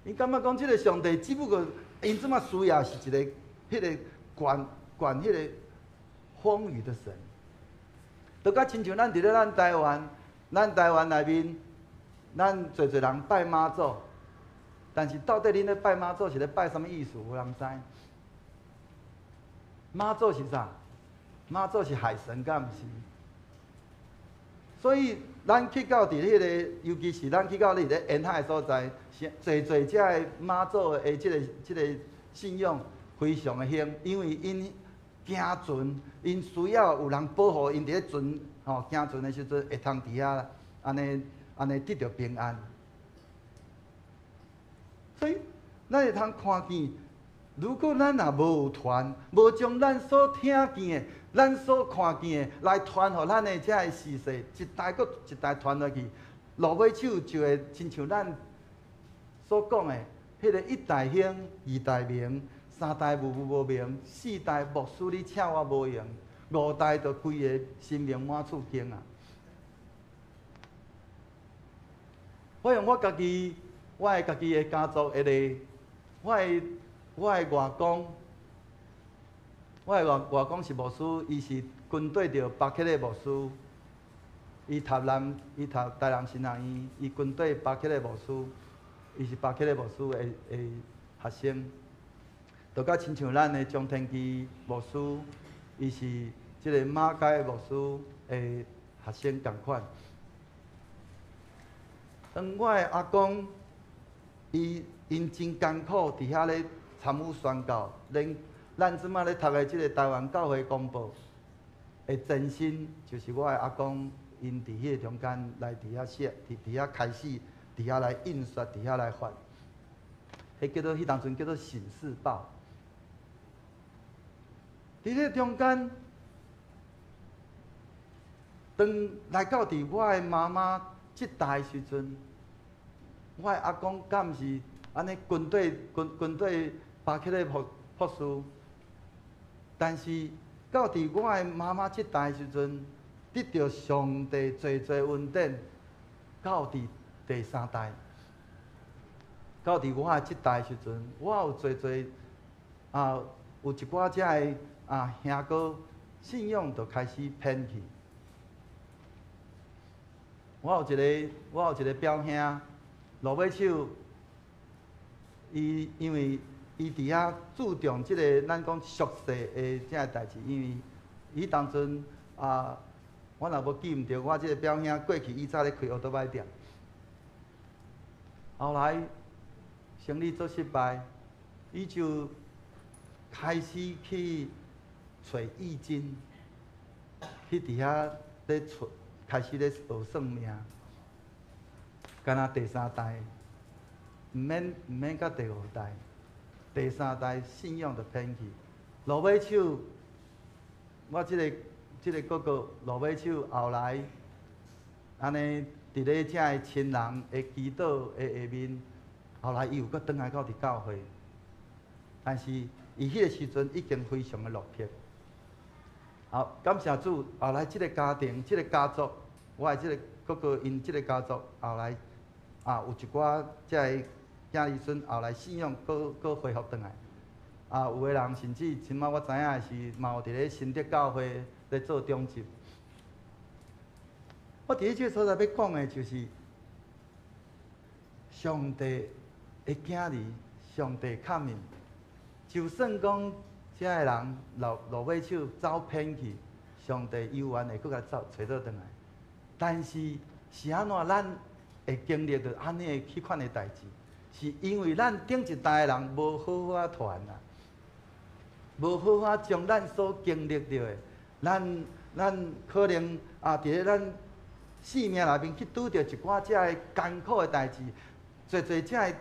𪜶感覺講這个上帝只不過，𪜶這馬需要是一个彼个管管彼個風雨的神。就佮親像咱佇咧咱台灣，咱台灣內面，咱濟濟人拜媽祖，但是到底恁咧拜媽祖是咧拜啥物意思？無人知。媽祖是啥？媽祖是海神，敢毋是？所以咱去到佇彼个，尤其是咱去到佇咧沿海的所在，濟濟遮的媽祖的這个信仰非常的興，因為𪜶行船，𪜶需要有人保護𪜶佇咧船吼行船的時陣，會通佇遐按呢按呢得著平安。所以咱會通看見，如果咱若無傳，無將咱所聽見的、咱所看見的來傳予咱的遮个世世，一代閣一代傳落去，落尾手就會親像咱所講的，彼个一代興，二代明，三代無無無明，四代牧師你請我無閒，五代就規个神明滿厝經啊！我用我家己，我的家己的家族的例，我的外公，我的外公是牧師，伊是軍隊著巴克禮牧師，伊讀台南神學院，伊軍隊巴克禮牧師，伊是巴克禮牧師的學生，就佮親像咱的張天基牧師，伊是這个馬偕牧師的學生仝款。當我的阿公，伊𪜶真艱苦，佇遐咧參與宣教，連咱這馬咧讀的這个台灣教會公報的前身，就是我的阿公，𪜶佇彼个中間來佇遐寫，佇遐開始，佇遐來印刷，佇遐來發，彼叫做彼當陣叫做《醒世報》。佇彼個中間，當來到佇我的媽媽這代的時陣，我的阿公敢毋是按呢軍隊巴克禮博士，但是到佇我的媽媽這代的時陣，得著上帝濟濟恩典，到佇第三代，到佇我的這代的時陣，我有濟濟有一寡遮的兄哥信仰就開始偏去。我有一个表兄，落尾手，伊因為伊佇遐注重這个咱講俗世的這个代誌，因為伊當陣我若無記毋著，我這个表兄過去以早咧開奧多擺店，後來生意做失敗，伊就開始去揣易經，去佇遐咧揣，開始咧學算命，敢若第三代，毋免到第五代，第三代信仰就偏去。落尾手，我這个哥哥落尾手後來，按呢佇咧遮个親人的祈禱的下面，後來伊又閣轉來到佇教會，但是伊彼个時陣已經非常的落魄。好，感謝主，後來這個家庭、這個家族，我的這個哥哥𪜶這個家族，後來啊有一寡這个囝兒孫後來信仰閣閣恢復轉來。啊，有的人甚至這擺我知影的是，嘛有佇咧新德教會咧做長執。我佇咧這個所在欲講的就是，上帝的囝兒，上帝較憫，就算講這个人落落尾手走偏去，上帝猶原會閣共走揣倒轉來。但是是按怎咱會經歷著按呢彼款的代誌？是因為咱頂一代的人無好好傳啊，無好好將咱所經歷著的，咱可能啊，佇咧咱生命內面去拄著一寡遮个艱苦的代誌，濟濟遮个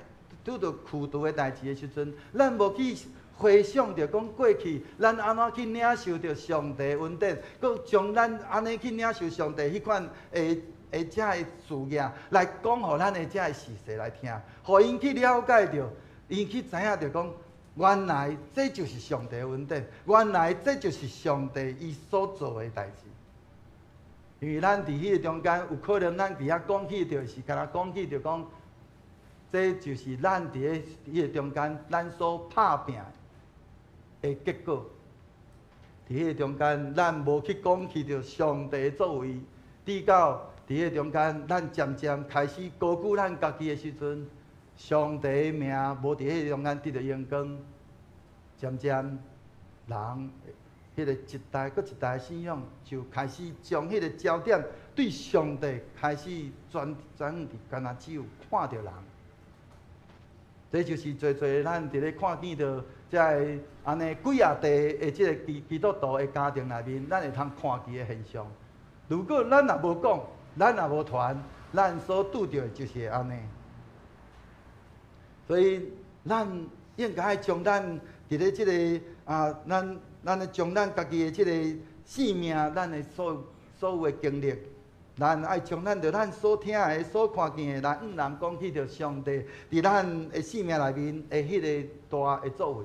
拄著苦毒的代誌的時陣，咱無去回想著講過去，咱按怎去領受著上帝恩典，閣將咱按呢去領受上帝彼款的的遮个事業來講予咱的遮个時勢來聽，予𪜶去了解著，𪜶去知影著講，原來這就是上帝恩典，原來這就是上帝伊所做的代誌。因為咱佇彼個中間，有可能咱佇遐講起，就是敢若講起，就講，這就是咱佇咧彼個中間，咱所拍拚的結果。佇彼個中間，咱無去講起著上帝的作為，直到佇彼個中間，咱漸漸開始高舉咱家己的時陣，上帝的名無佇彼個中間得著榮光，漸漸人。彼個一代閣一代信仰就開始將彼個焦點對上帝開始轉轉佇，敢若只有看著人。這就是濟濟咱佇咧看見著這个按呢幾仔代的這個基督徒的家庭內面，咱會通看見的現象。如果咱若無講，咱若無傳，咱所拄著的就是會按呢。所以咱應該將咱佇咧這個啊，咱咧將咱家己的這個生命，咱的所有的經歷，咱愛將咱著咱所聽的、所看見的，來向人講起著上帝佇咱的生命內面的彼个大的作為。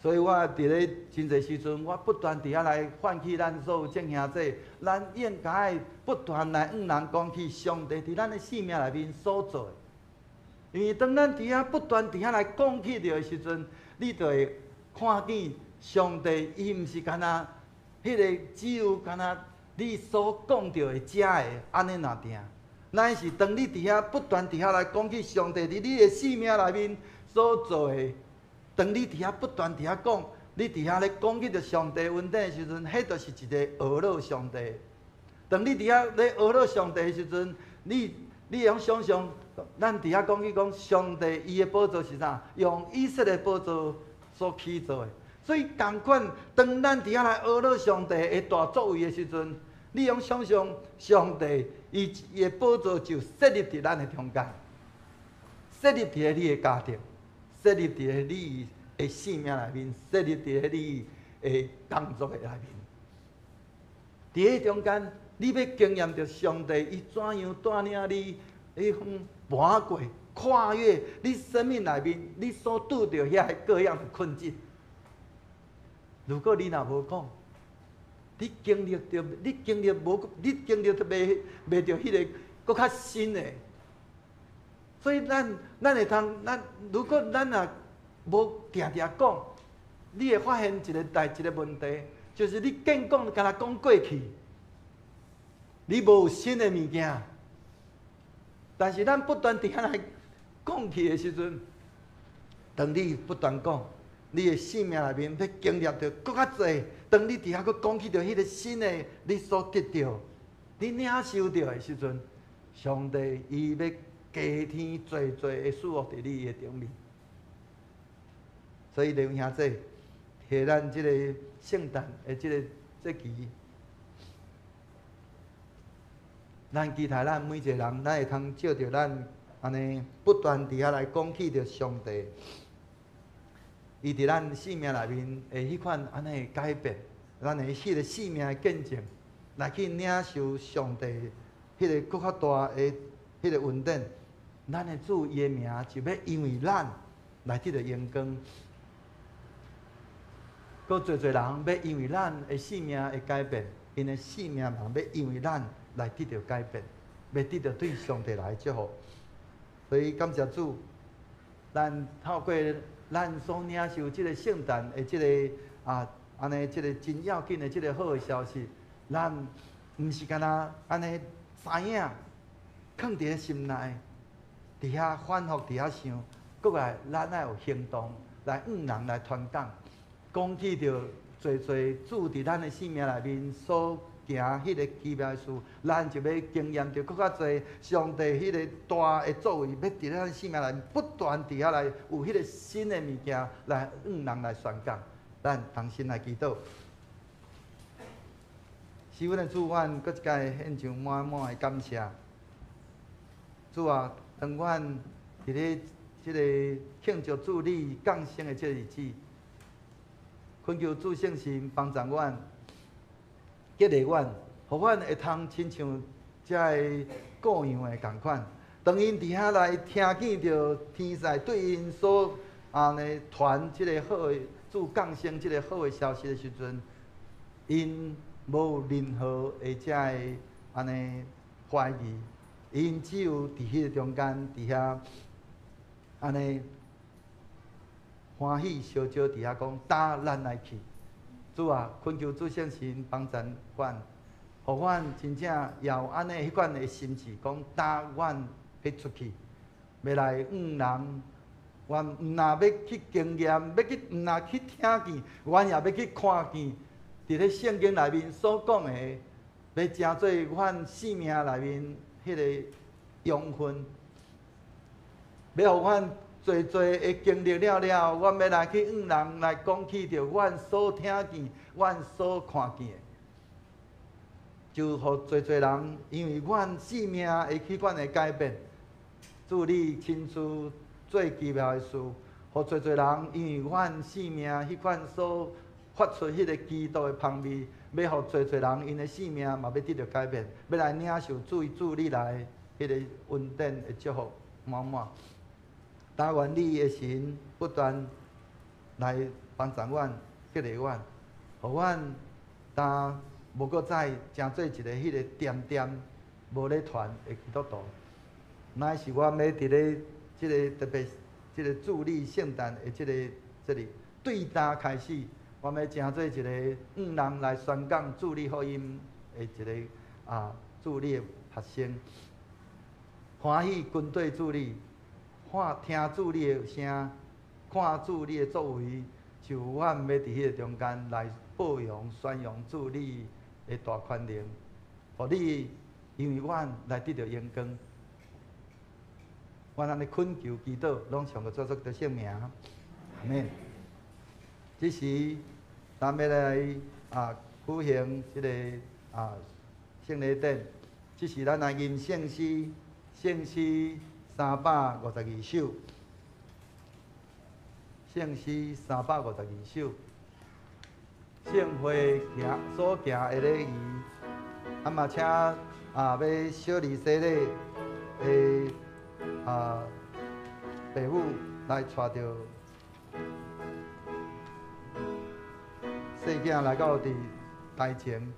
所以我佇咧真濟時陣，我不斷佇遐來喚起咱所有眾兄弟，咱應該不斷來向人講起上帝佇咱的生命內面所做的。因為當咱佇遐不斷佇遐來講起著的時陣，你就會看見上帝伊毋是干焦彼个只有干焦你所講著的遮个按呢爾定，乃是當你佇遐不斷佇遐來講起上帝佇你的生命內面所做的，當你佇遐不斷佇遐講，你佇遐咧講起著上帝恩典的時陣，彼就是一个學樂上帝。當你佇遐咧學樂上帝的時陣，你會用想像，咱佇遐講起講上帝伊的寶座是啥？用以色列寶座所起造的。所以仝款，當咱佇遐來學樂上帝的大作為的時陣，你用想像上帝伊伊的寶座就設立佇咱的中間，設立佇咧你的家庭，設立佇咧你的生命內面，設立佇咧你的工作的內面。佇彼中間，你欲經驗著上帝伊怎樣帶領你，彼種跋過、跨越你生命內面你所拄著遐个各樣的困境。如果你若無講，你經歷著，你經歷無，你經歷著袂著彼个閣較深的。所以咱會通，咱如果咱若無定定講，你會發現一個問題，就是你見講干焦講過去，你無新的物件。但是咱不斷佇遐來講起的時陣，當你不斷講，你的生命內面欲經歷著閣較濟。當你佇遐閣講起著彼个新的，你所得著、你領受著的時陣，上帝伊欲加添濟濟的祝福佇你的頂面。所以，弟兄姊，佇咱這個聖誕的這個節期，咱期待咱每一個人，咱會通藉著咱按呢不斷佇遐來講起著上帝，伊佇咱生命內面的彼款按呢改變，咱的彼个生命的見證，來去領受上帝彼个閣較大的彼个恩典。咱的主伊的名就欲因為咱來得著榮光。閣濟濟人欲因為咱的生命會改變，𪜶的生命嘛欲因為咱來得著改變，欲得著對上帝來的祝福。所以感謝主，咱透過咱所領受這个聖誕的這个啊，按呢這个真要緊的這个好的消息，咱毋是干焦按呢知影，囥佇咧心內，佇遐反覆佇遐想，閣來咱愛有行動來向人來傳講。講起著濟濟主佇咱的生命內面所行彼个奇妙的事，咱就欲經驗著閣較濟上帝彼个大的作為，欲佇咱生命內面不斷佇遐來有彼个新的物件來向人來宣講。咱同心來祈禱。是阮的主，阮閣一擺獻上滿滿的感謝。主啊，當阮佇咧這个慶祝主你降生的這个日子，懇求主聖神幫助阮，激勵阮，予阮會通親像遮个羔羊的仝款。當𪜶佇遐來聽見著天使對𪜶所按呢傳這个好的主降生這个好的消息的時陣，𪜶無任何的遮个按呢懷疑，𪜶只有佇彼个中間佇遐按呢歡喜相招佇遐講，帶咱來去。主啊，懇求主聖神幫助阮，予阮真正也有按呢彼款的心志，講帶阮欲出去，欲來向人。阮毋若欲去經驗，欲去毋若去聽見，阮也欲去看見，佇咧聖經內面所講的，欲成做阮生命內面彼个養分，欲予阮濟濟的經歷了了，阮欲來去向人來講起著阮所聽見、阮所看見的，就予濟濟人因為阮生命的彼款的改變，主你親自做奇妙的事，予濟濟人因為阮生命彼款所發出彼个基督的芳味，欲予濟濟人𪜶的生命嘛欲得著改變，欲來領受主主你來彼个恩典的祝福滿滿。但願你的神不斷來幫助阮、激勵阮，予阮當無閣再成做一个彼个恬恬無咧傳的基督徒，乃是阮欲佇咧這个特別這个主禮聖誕的這个這裡對今開始，阮欲成做一个向人來宣講主禮福音的一个啊主禮的學生，歡喜跟綴主禮。看聽主你的聲，看主你的作為，就阮欲佇彼个中間來報揚宣揚主你的大權能，予你因為阮來得著榮光。阮按呢懇求祈禱，攏奉主耶穌的聖名，阿們。這時，咱欲來啊舉行這个啊聖禮典，這時咱來吟聖詩，聖詩352首，聖詩352首，聖會行所行的禮儀，啊嘛請啊欲小禮洗禮的啊爸母來帶著細囝來到佇台前。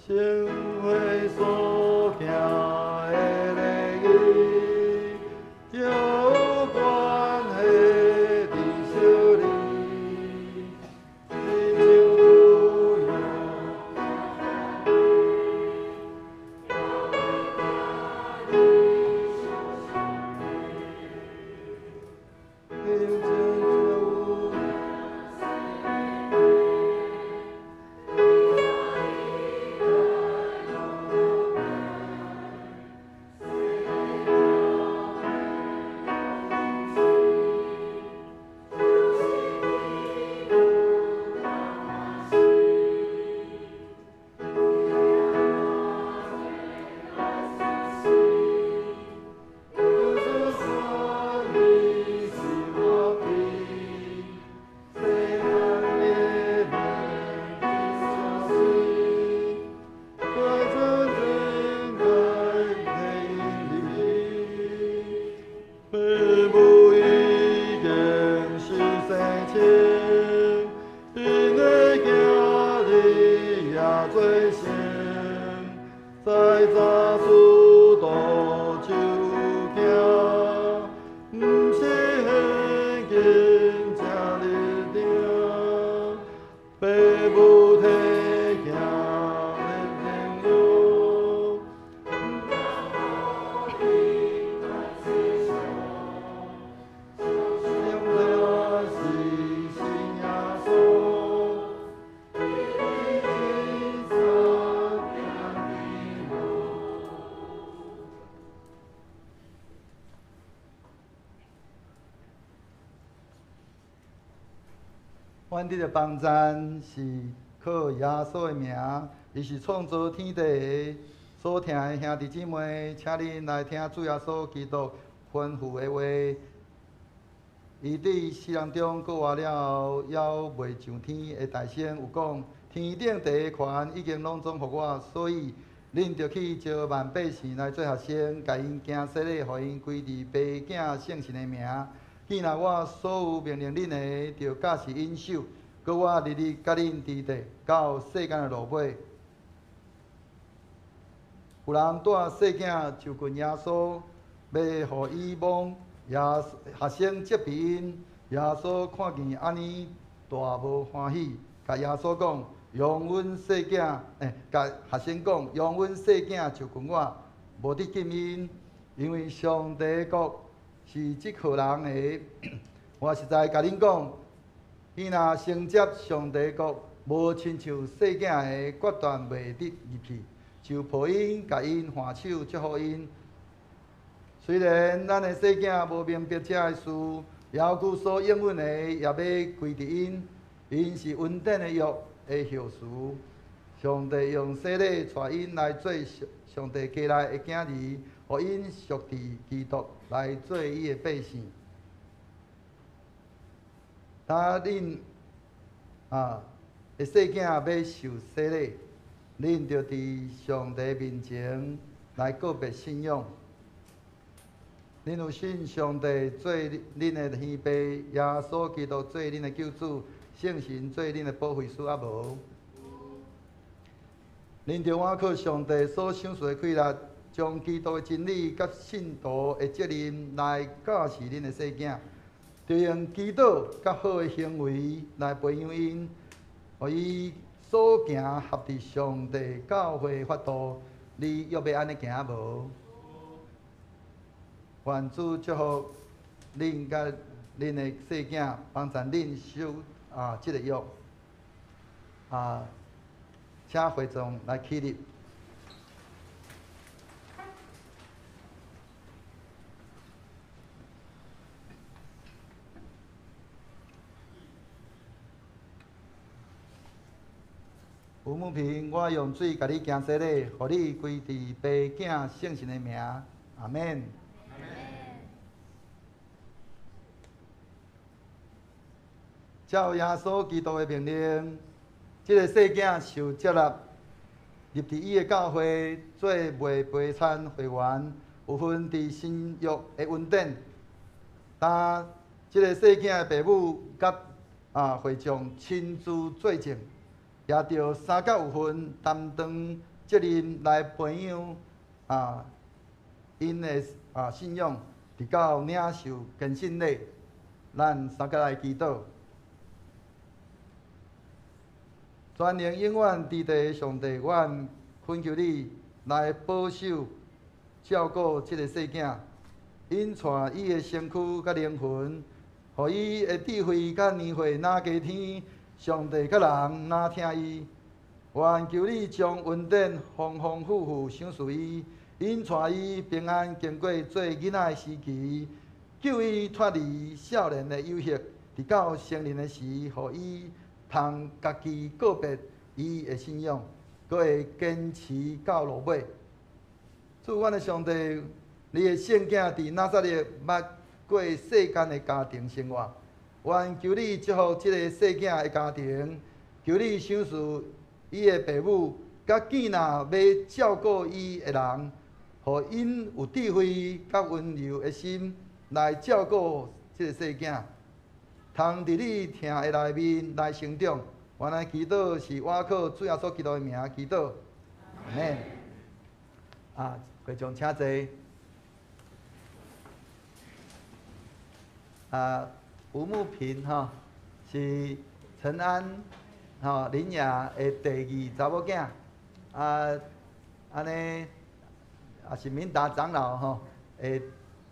聖會所行的禮儀，就關係佇小禮，親像有親像有。也做成，在早使徒手行，毋是现今才立定，父母体行立定约。是信耶稣，阮伫个帮赞是靠耶稣的名，伊是创造天地的。所听的兄弟姊妹，请恁来听主耶稣基督吩咐的话。伊伫死人中复活了后，犹未上天的大声有讲：天顶地的权已经拢总予我，所以恁著去招万百姓来做学生，共𪜶行洗礼，予𪜶归伫父子圣神的名。既若我所有命令恁的，著教示𪜶守。阁我日日佮恁伫咧，到世间的落尾。有人带细囝就近耶稣，欲予伊摸，耶学生责备𪜶。耶稣看见按呢，大无欢喜，共耶稣讲：容阮细囝，共学生讲，容阮细囝就近我，无得禁𪜶，因为上帝国是这号人的。我实在共恁讲，伊若承接上帝国，无亲像细囝的，决断袂得入去。就抱𪜶，共𪜶挽手，祝福𪜶。虽然咱的细囝无明白这个事，犹阁所应允的也欲归伫𪜶。𪜶是恩典的约的后嗣。上帝用洗礼带𪜶来做上帝家内的囝儿，予𪜶属伫基督来做伊的百姓。当恁的细囝欲受洗礼，恁著伫上帝面前来告白信仰。恁有信上帝做恁的天父，耶稣基督做恁的救主，圣神做恁的保惠师，犹无？恁著倚靠上帝所赏赐的气力，将基督的真理佮信徒的责任来教示恁的细囝，著用祈祷佮好的行为来培养𪜶，予伊所行合伫上帝教会法度。你约欲按呢行无？愿主祝福恁佮恁的细囝，帮助恁守这个约。请会众来起立。吴慕平，我用水共你行洗礼，予你归伫父子圣神的名，阿们。照耶稣基督的命令，这个细囝受接纳，入伫伊的教会做袂陪餐会员，有份伫新约的恩典。当这个细囝的爸母佮会众亲自做证，也著三角有份担当责任来培养𪜶的信仰，直到领受坚信礼。咱三角来祈祷。全能永远伫地的上帝，阮恳求你来保守、照顾这个细囝，𪜶带伊的身躯佮灵魂，予伊的智慧佮年岁若加添，上帝佮人若疼伊。愿求你将恩典丰丰富富赏赐伊，𪜶带伊平安经过做囡仔的时期，救伊脱离少年的诱惑，直到成人的时，予伊通家己告别伊的信仰，阁会坚持到落尾。主，阮的上帝，你的圣囝伫拿撒勒捌过世间的家庭生活，愿求你祝福这个细囝的家庭，求你赏赐伊的爸母，佮见若欲照顾伊的人，予𪜶有智慧佮温柔的心来照顾这个细囝，通伫你疼的内面来成长。原來祈禱是倚靠主耶穌基督的名祈禱，阿們。啊，會眾請坐。啊，吳慕平吼是陳安吼林雅的第二查某囝，啊，按呢也是明達長老吼的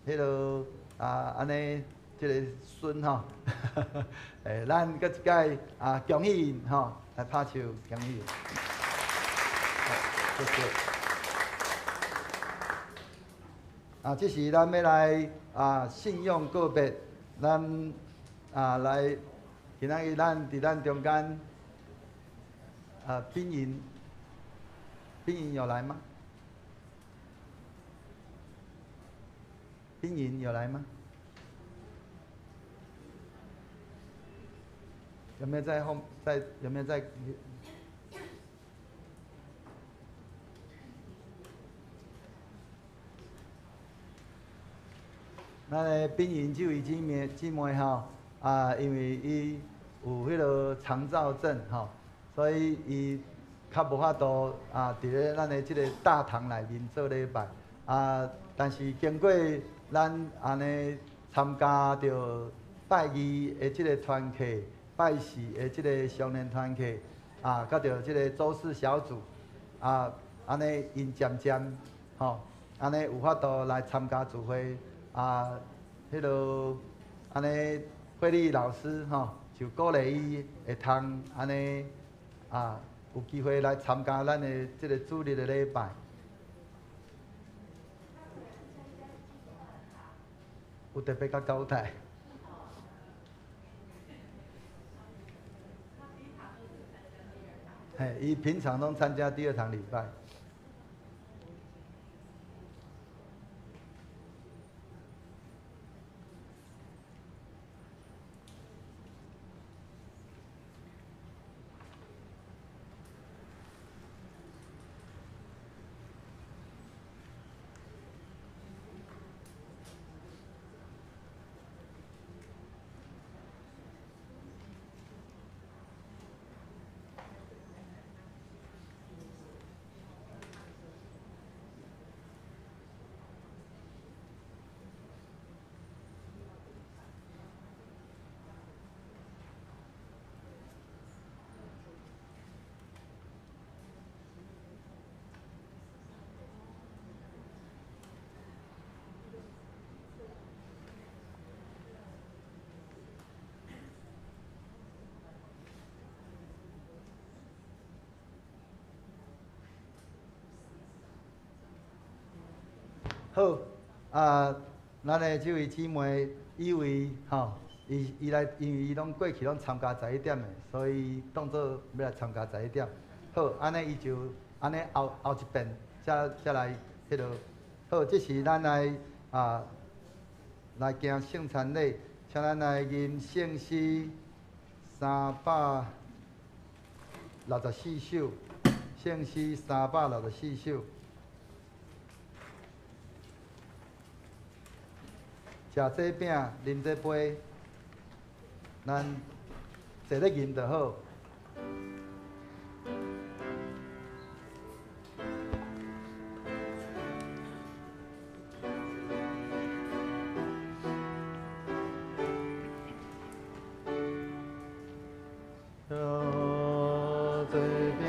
彼个啊，按呢這个孫吼，欸，咱閣一擺啊，恭喜𪜶吼，來拍手恭喜。好，謝謝。啊，這時咱欲來啊，信用告別，咱啊來，今仔日咱佇咱中間啊，品瑩，品瑩有來嗎？品瑩有來嗎？有沒有在後？在有沒有在？咱的品瑩這位姊妹姊妹吼，啊，因為伊有彼个腸躁症吼，所以伊較無法度啊，佇咧咱的這个大堂內面做禮拜啊。但是經過咱按呢參加著拜二的這个團契。拜四的這个少年團契，啊，佮著這个週四小組，啊，按呢𪜶漸漸，吼，按呢有法度來參加聚會，啊，彼个按呢慧麗老師吼，就鼓勵伊會通按呢，啊，有機會來參加咱的這个主日的禮拜。有特別佮交代。嘿，伊平常攏參加第二堂禮拜。好，啊，咱的這位姊妹以為吼，伊伊來，因為伊攏過去攏參加11點的，所以當做欲來參加十一點。好，按呢伊就按呢後後一遍，才才來彼落。好，這時咱來啊，來行聖餐禮，請咱來吟聖詩364首，聖詩364首。食這餅，啉這杯，咱坐咧吟就好。吃這餅，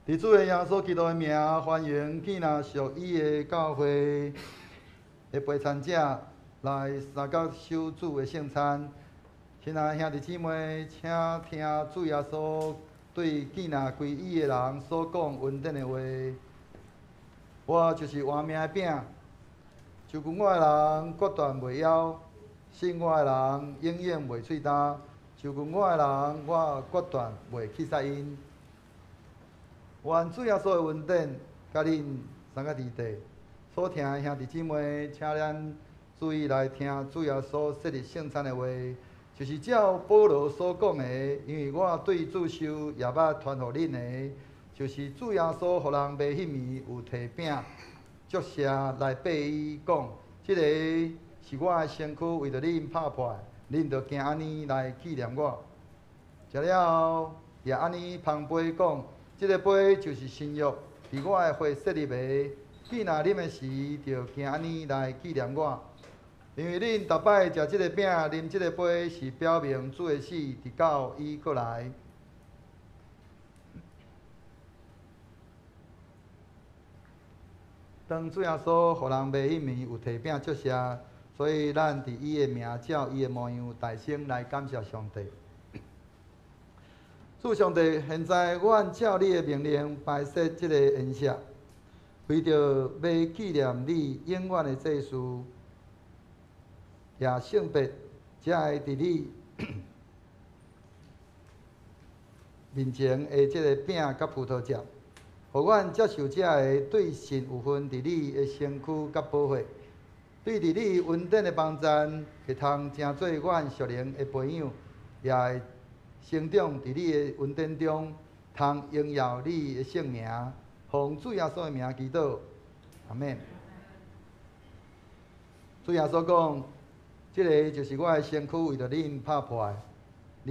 佇主的耶穌基督的名，歡迎囝若屬伊的教會的陪餐者來三角守主的聖餐。親愛兄弟姊妹，請聽主耶穌對囝若歸伊的人所講恩典的話。我就是活命的餅，就近我的人決斷袂枵，信我的人永遠袂喙焦。就近我的人，我決斷袂棄殺𪜶。願主耶穌的恩典，佮恁三个弟弟所聽的兄弟姊妹，請咱注意來聽主耶穌設立聖餐的話，就是照保羅所講的，因為我對主受也捌傳予恁的，就是主耶穌予人賣彼暝有提餅，祝謝來擘伊講，這个是我的身軀，為著恁拍破，恁著行按呢來紀念我。食了後，也按呢捧杯講，這个杯就是新約，佇我的血設立的。既若啉的時，就行按呢來紀念我。因為恁逐擺食這个餅、啉這個杯，是表明主的死，直到伊閣來。當主耶穌予人賣彼暝有提餅祝謝，所以咱佇伊的名照伊的模樣，大聲來感謝上帝。主上帝，現在阮照你的命令擺設這個筵席，為著欲紀念你永遠的祭司，也聖別，才會佇你面前的這個餅佮葡萄汁，予阮接受者會對神有份佇你的身軀佮寶血，對佇你恩典的幫贊，會通成做阮屬靈的培養，也會成長佇你的恩典中，通榮耀你的聖名，奉主耶穌的名祈禱，阿們。主耶穌講：這个就是我的身軀，為著恁拍破的，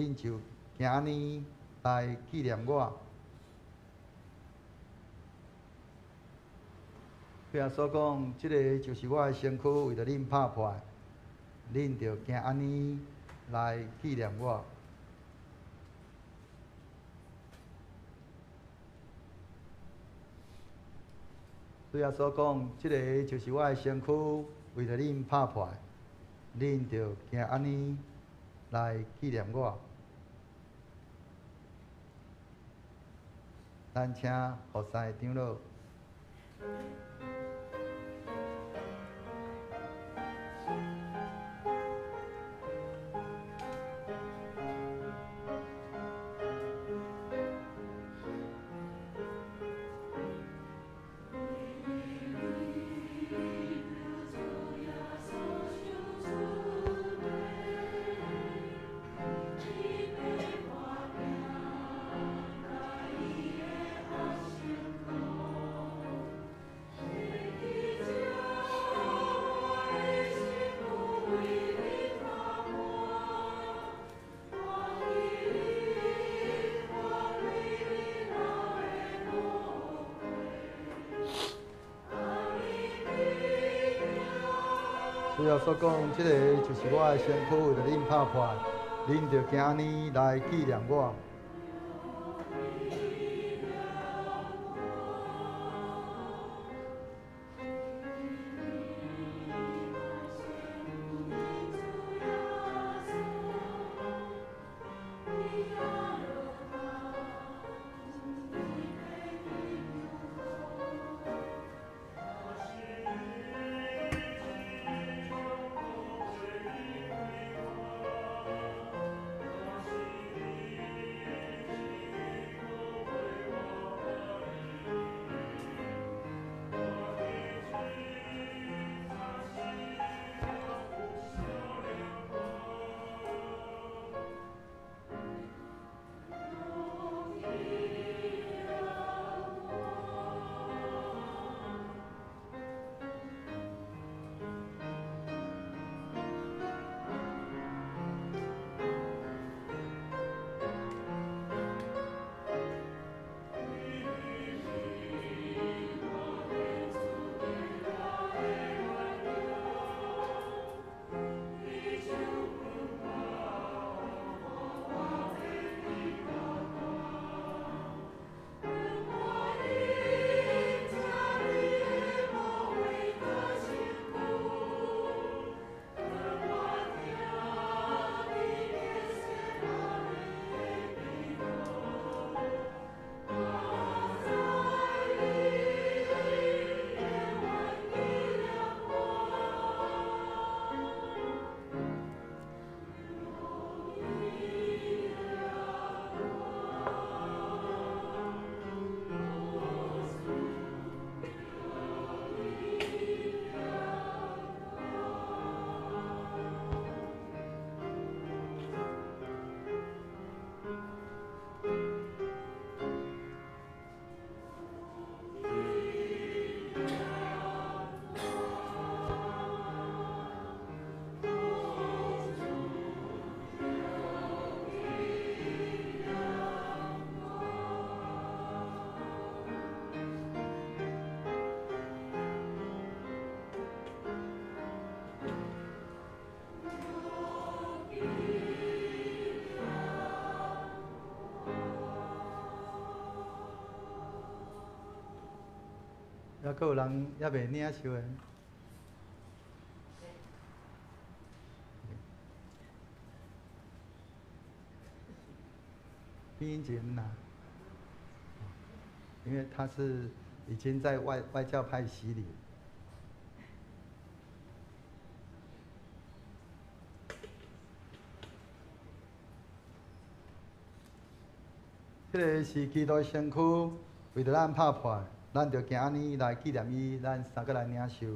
恁就行按呢來紀念我。主耶穌講：這个就是我的身軀，為著恁拍破的，恁就行按呢來紀念我。主耶穌講：這个就是我的身軀，為著恁拍破的，恁就行按呢來紀念我。咱請服侍長老。主耶穌講：這个就是我的身軀，為著恁拍破，恁就行按呢來紀念我。猶閣有人猶未領受的？邊前啦，因為他是已經在外教派洗禮。這个是基督身軀為著咱拍破，咱就行按呢來紀念伊，咱三個來領受。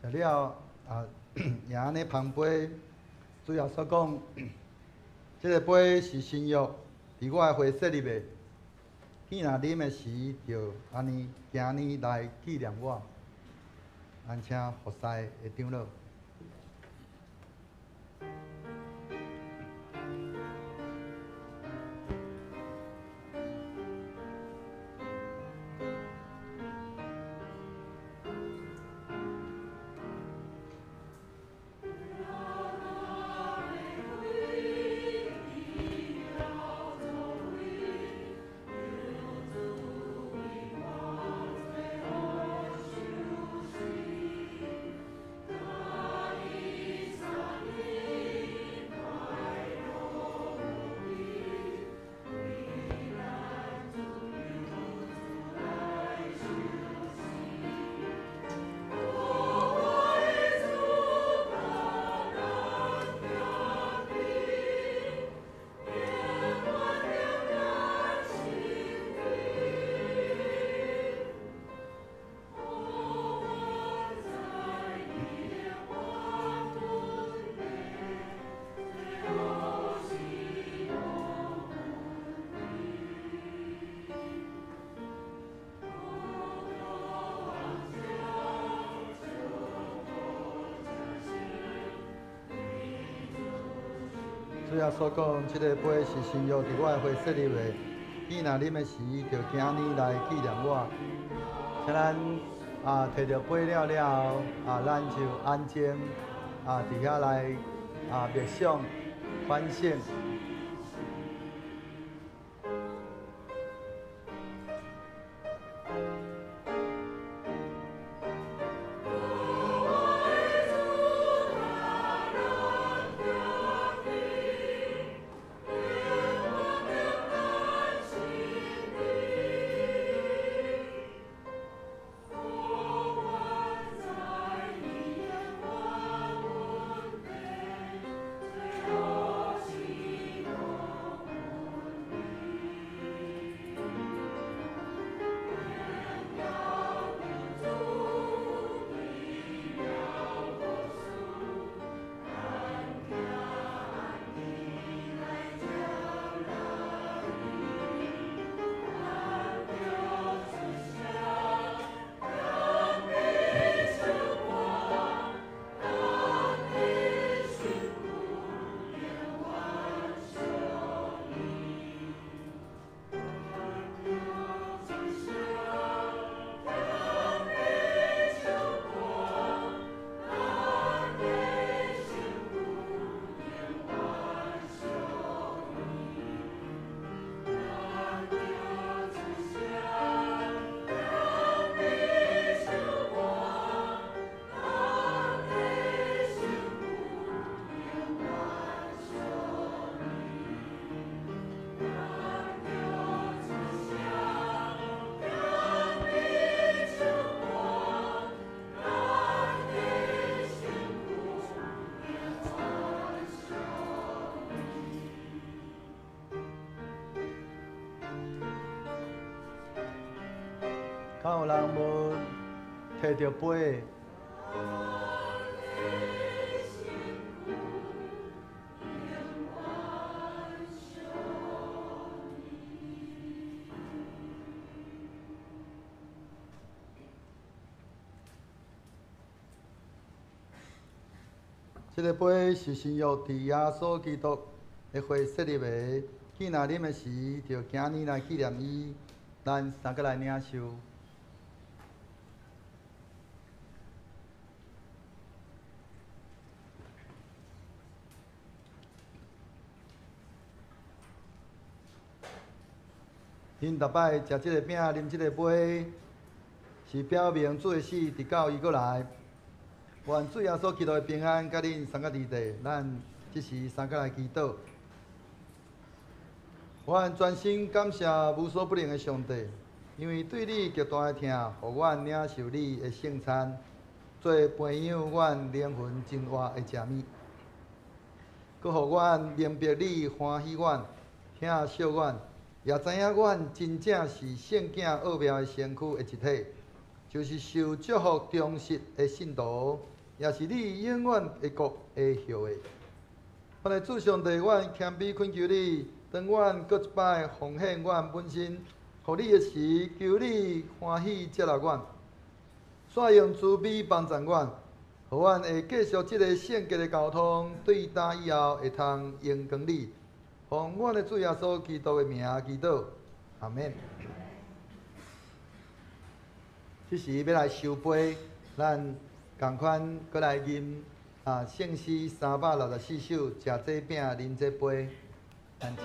食了啊，也按呢捧杯，主耶穌講，這个杯是新約，佇我的血設立的。彼若啉的時，就按呢行呢來紀念我。咱請服侍的長老。主耶穌講，這个杯是新約佇我的血設立的，彼若啉的時，就行呢來紀念我。請咱啊提著杯了了後，啊咱就安靜啊佇遐來啊默想反省。敢有人無提著杯？這个杯是新約佇耶穌基督的血設立的，既若啉的時，就行呢來紀念伊。咱三個來領受。𪜶逐擺食這个餅、啉這個杯，是表明主的死，直到伊閣來。願主耶穌基督的平安，佮恁三個佇底，咱這時三個來祈禱。阮專心感謝無所不能的上帝，因為對你極大的疼，予阮領受你的聖餐，做培養阮靈魂真活的食物，閣予阮明白你歡喜阮、疼惜阮，也知影阮真正是聖囝奧妙的身軀的一體，就是受祝福忠實的信徒，也是你永遠的國的後裔。阮的主上帝，阮謙卑懇求你，當阮閣一擺奉獻阮本身，予你的時，求你歡喜接納阮，煞用慈悲幫助阮，予阮會繼續這個聖潔的交通，對今以後會通榮光你。奉阮的主耶穌基督的名祈禱，阿們。這時欲來收杯，咱仝款閣來吟啊聖詩364首，食這餅，啉這杯，咱請。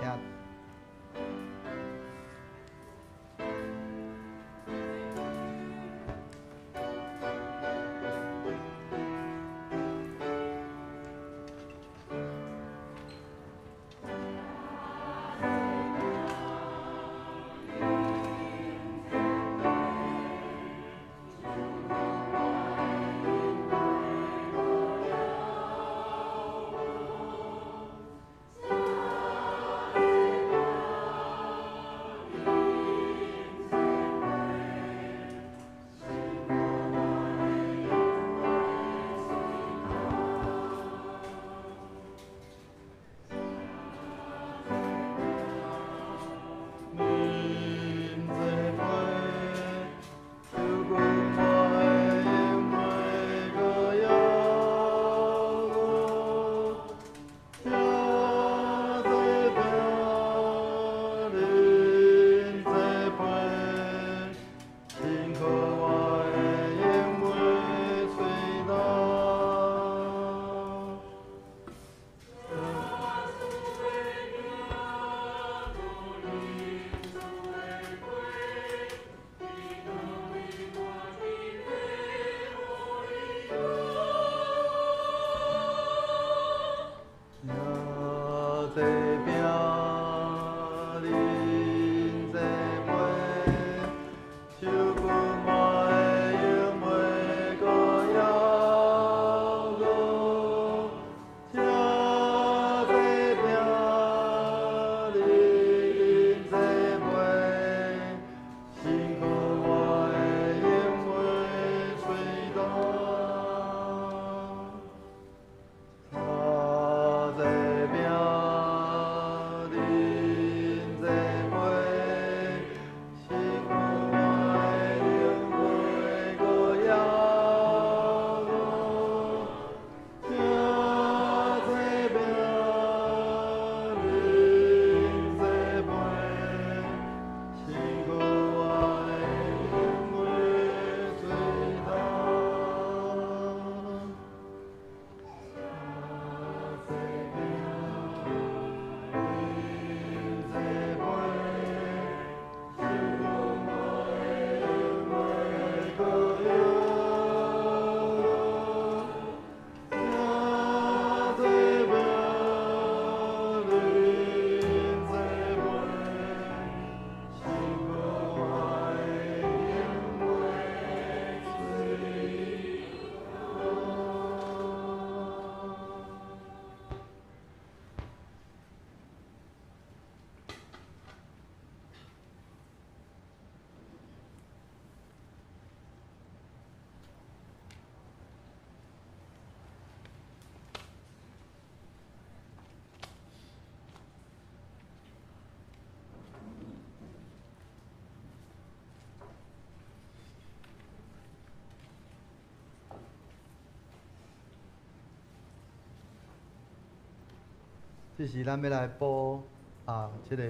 這時咱欲來補啊，這个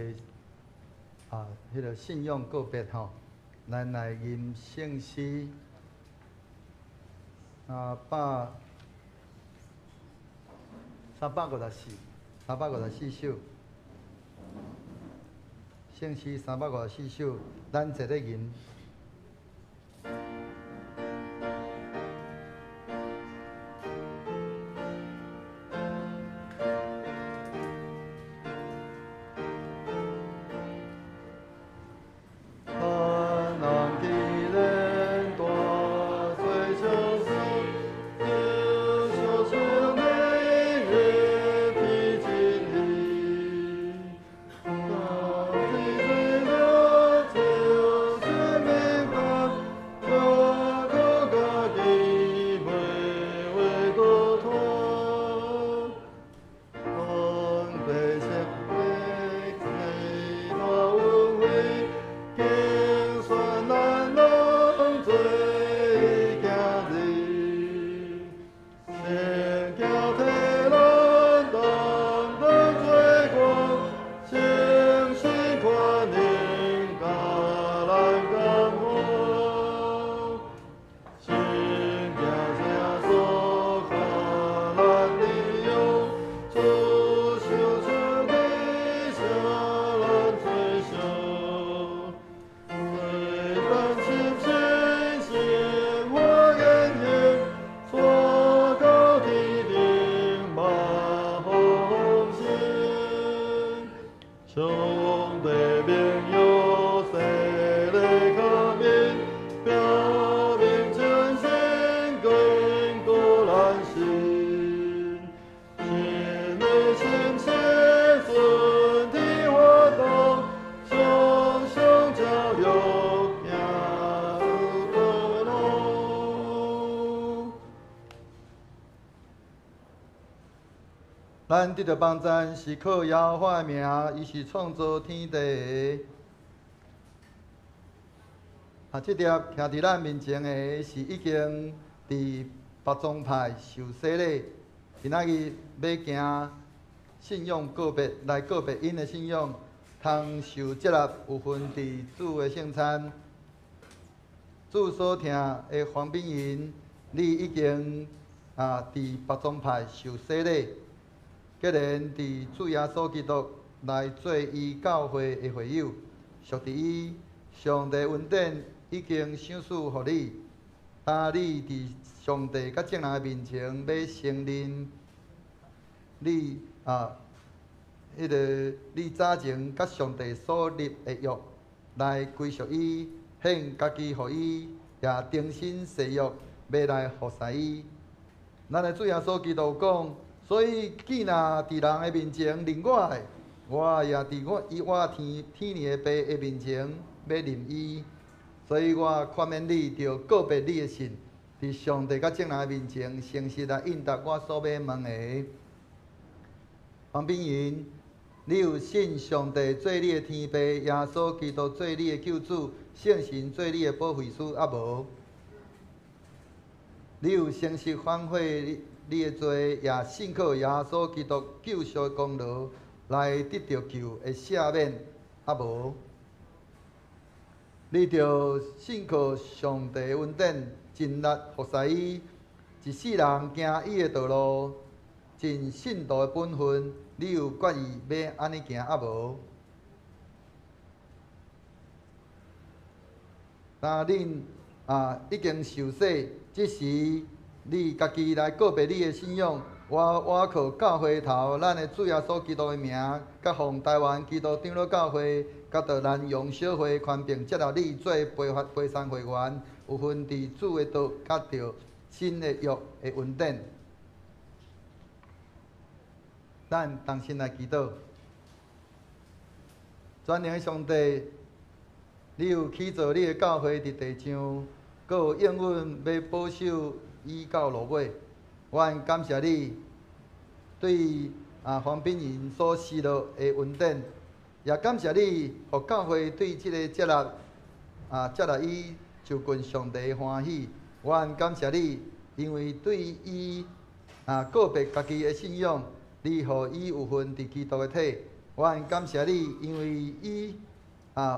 啊，彼个信仰告別吼，咱來吟聖詩啊，百三百五十四，354首，聖詩354首，咱坐咧吟。咱得著幫贊是靠耶和華的名，伊是創造天地的。啊，這粒徛佇咱面前的是已經佇別宗派受洗禮，今仔日欲行信仰告別來告別𪜶的信仰，通受這粒有份佇主的聖餐。主所疼的黃炳雲，你已經啊佇別宗派受洗禮。既然佇主耶穌基督來做伊教會的會友，屬佇伊上帝恩典已經賞賜予你，當你佇上帝佮眾人的面前欲承認你啊，彼个你早前佮上帝所立的約來歸屬伊，獻家己予伊，也終身誓約欲來服侍伊。咱的主耶穌基督講。所以，既若佇人的面前認我的，我也佇我伊我天天父的爸的面前欲認伊。所以我勸勉你，著告別你的信，佇上帝佮眾人的面前，誠實來應答我所欲問的。黃炳雲，你有信上帝做你的天父，耶穌基督做你的救主，聖神做你的保惠師，猶無？你有誠實反悔你的罪，也信靠耶穌基督救贖功勞來得著救的赦免，猶無？你著信靠上帝恩典，盡力服侍伊，一世人行伊的道路，盡信徒的本分，你有決意欲按呢行，猶無？當恁啊已經受洗，這時你家己來告別你的信仰，我倚靠教會頭，咱的主耶穌基督的名，佮奉台灣基督長老教會，佮著南洋小會權柄接納你做陪餐會員，有份佇主的道，佮著新的約的恩典。咱同心來祈禱，全能的上帝，你有起造你的教會佇地上，閣有應允欲保守伊到落尾。我感謝你對啊黃炳雲所施落的恩典，也感謝你予教會對這个接納啊接納伊就近上帝的歡喜。我感謝你，因為對伊啊告別家己的信仰，你予伊有份佇基督的體。阮感謝你，因為伊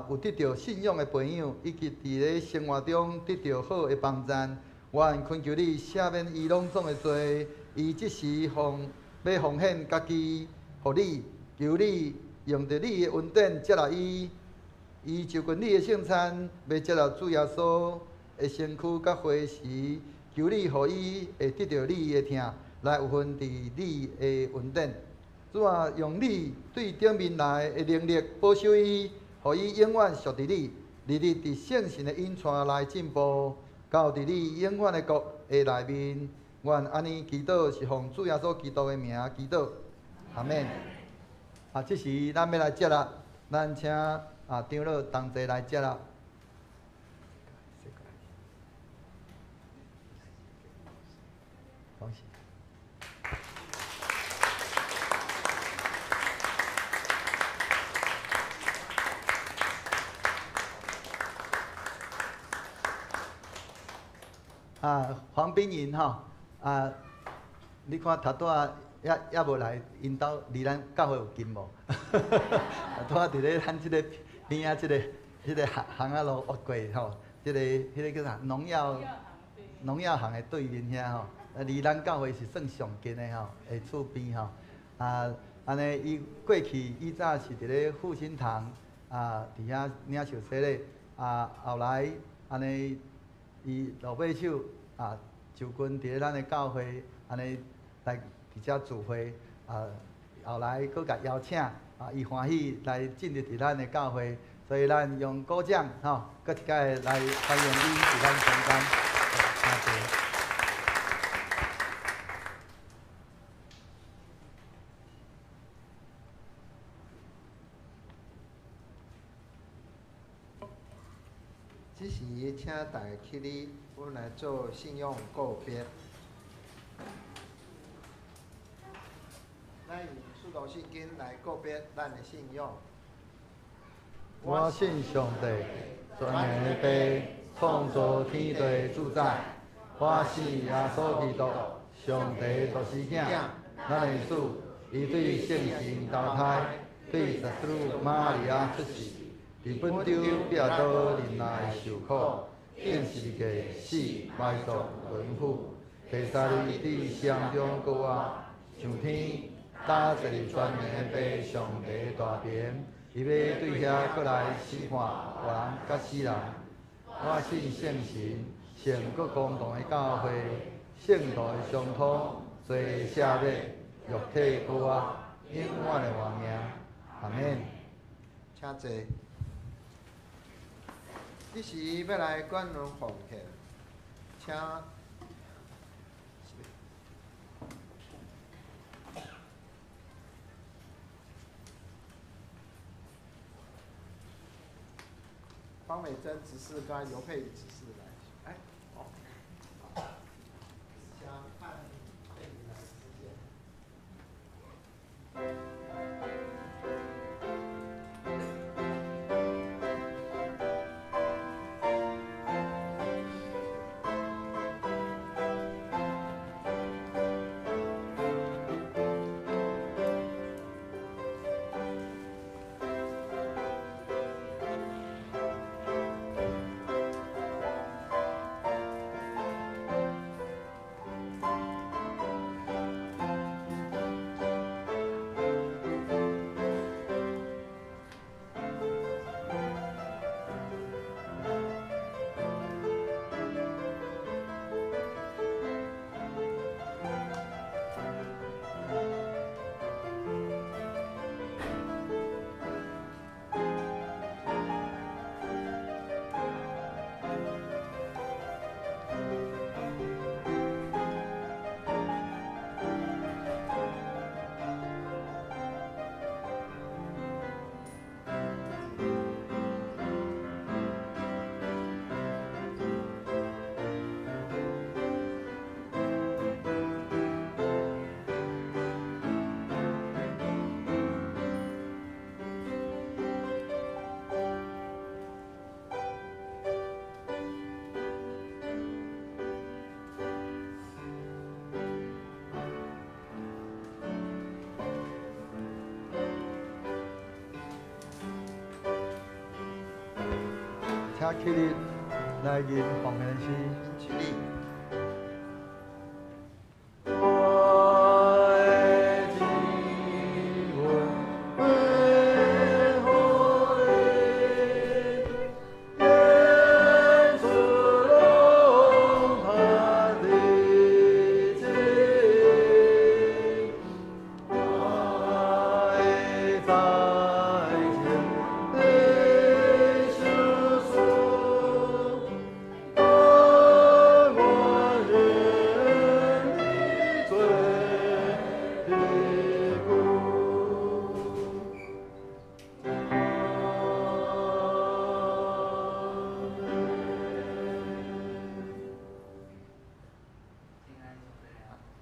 有得著信仰的培養，以及佇咧生活中得著好的幫贊。阮懇求你赦免伊攏總的罪，伊這時奉欲奉獻家己，予你，求你用著你的恩典接納伊。伊就近你的聖餐，欲接納主耶穌的身軀佮血時，求你予伊會得著你的疼，來有份佇你的恩典。主啊，用你對頂面來的能力保守伊，予伊永遠屬佇你，日日佇聖神的引帶來進步，到佇你永遠的國的內面。阮按呢祈禱是奉主耶穌基督的名祈禱，阿們。這時咱欲來接納，咱請長老同齊來接納。恭喜！黃炳雲吼，你看頭拄仔猶無來，𪜶兜離咱教會有近無？拄仔佇咧咱這个邊仔這个彼个巷仔路越過吼，這个彼个叫啥農藥行的對面遐吼，離咱教會是算上近的吼，的厝邊吼。按呢伊過去以早是佇咧復興堂佇遐領受洗禮，後來按呢伊落尾手就近佇咧咱的教會按呢來佇遮聚會，後來閣共邀請，伊歡喜來進入佇咱的教會，所以咱用鼓掌吼，閣一擺來歡迎伊佇咱中間。謝謝。這時，請大家起立，阮來做信仰告別。咱用使徒信經來告別咱的信仰。我信上帝，全能的父，創造天地的主宰。我信耶穌基督，上帝獨生囝，咱的主，伊對聖神投胎，對十女瑪利亞出世，佇本丟彼拉多忍耐受苦，釘十字架死埋葬淪腐，第三日佇死人中復活，上天，搭坐佇全能的父上帝大爿，伊欲對遐閣來審判活人佮死人。我信聖神，聖閣公同的教會，聖徒的相通，罪赦免，肉體復活，永遠的活命。阿們。請坐。這時欲來感恩奉獻，請方美珍執事跟尤佩儀執事來，哎，哦，請范佩儀來致謝。请起立来吟奉献诗。起立。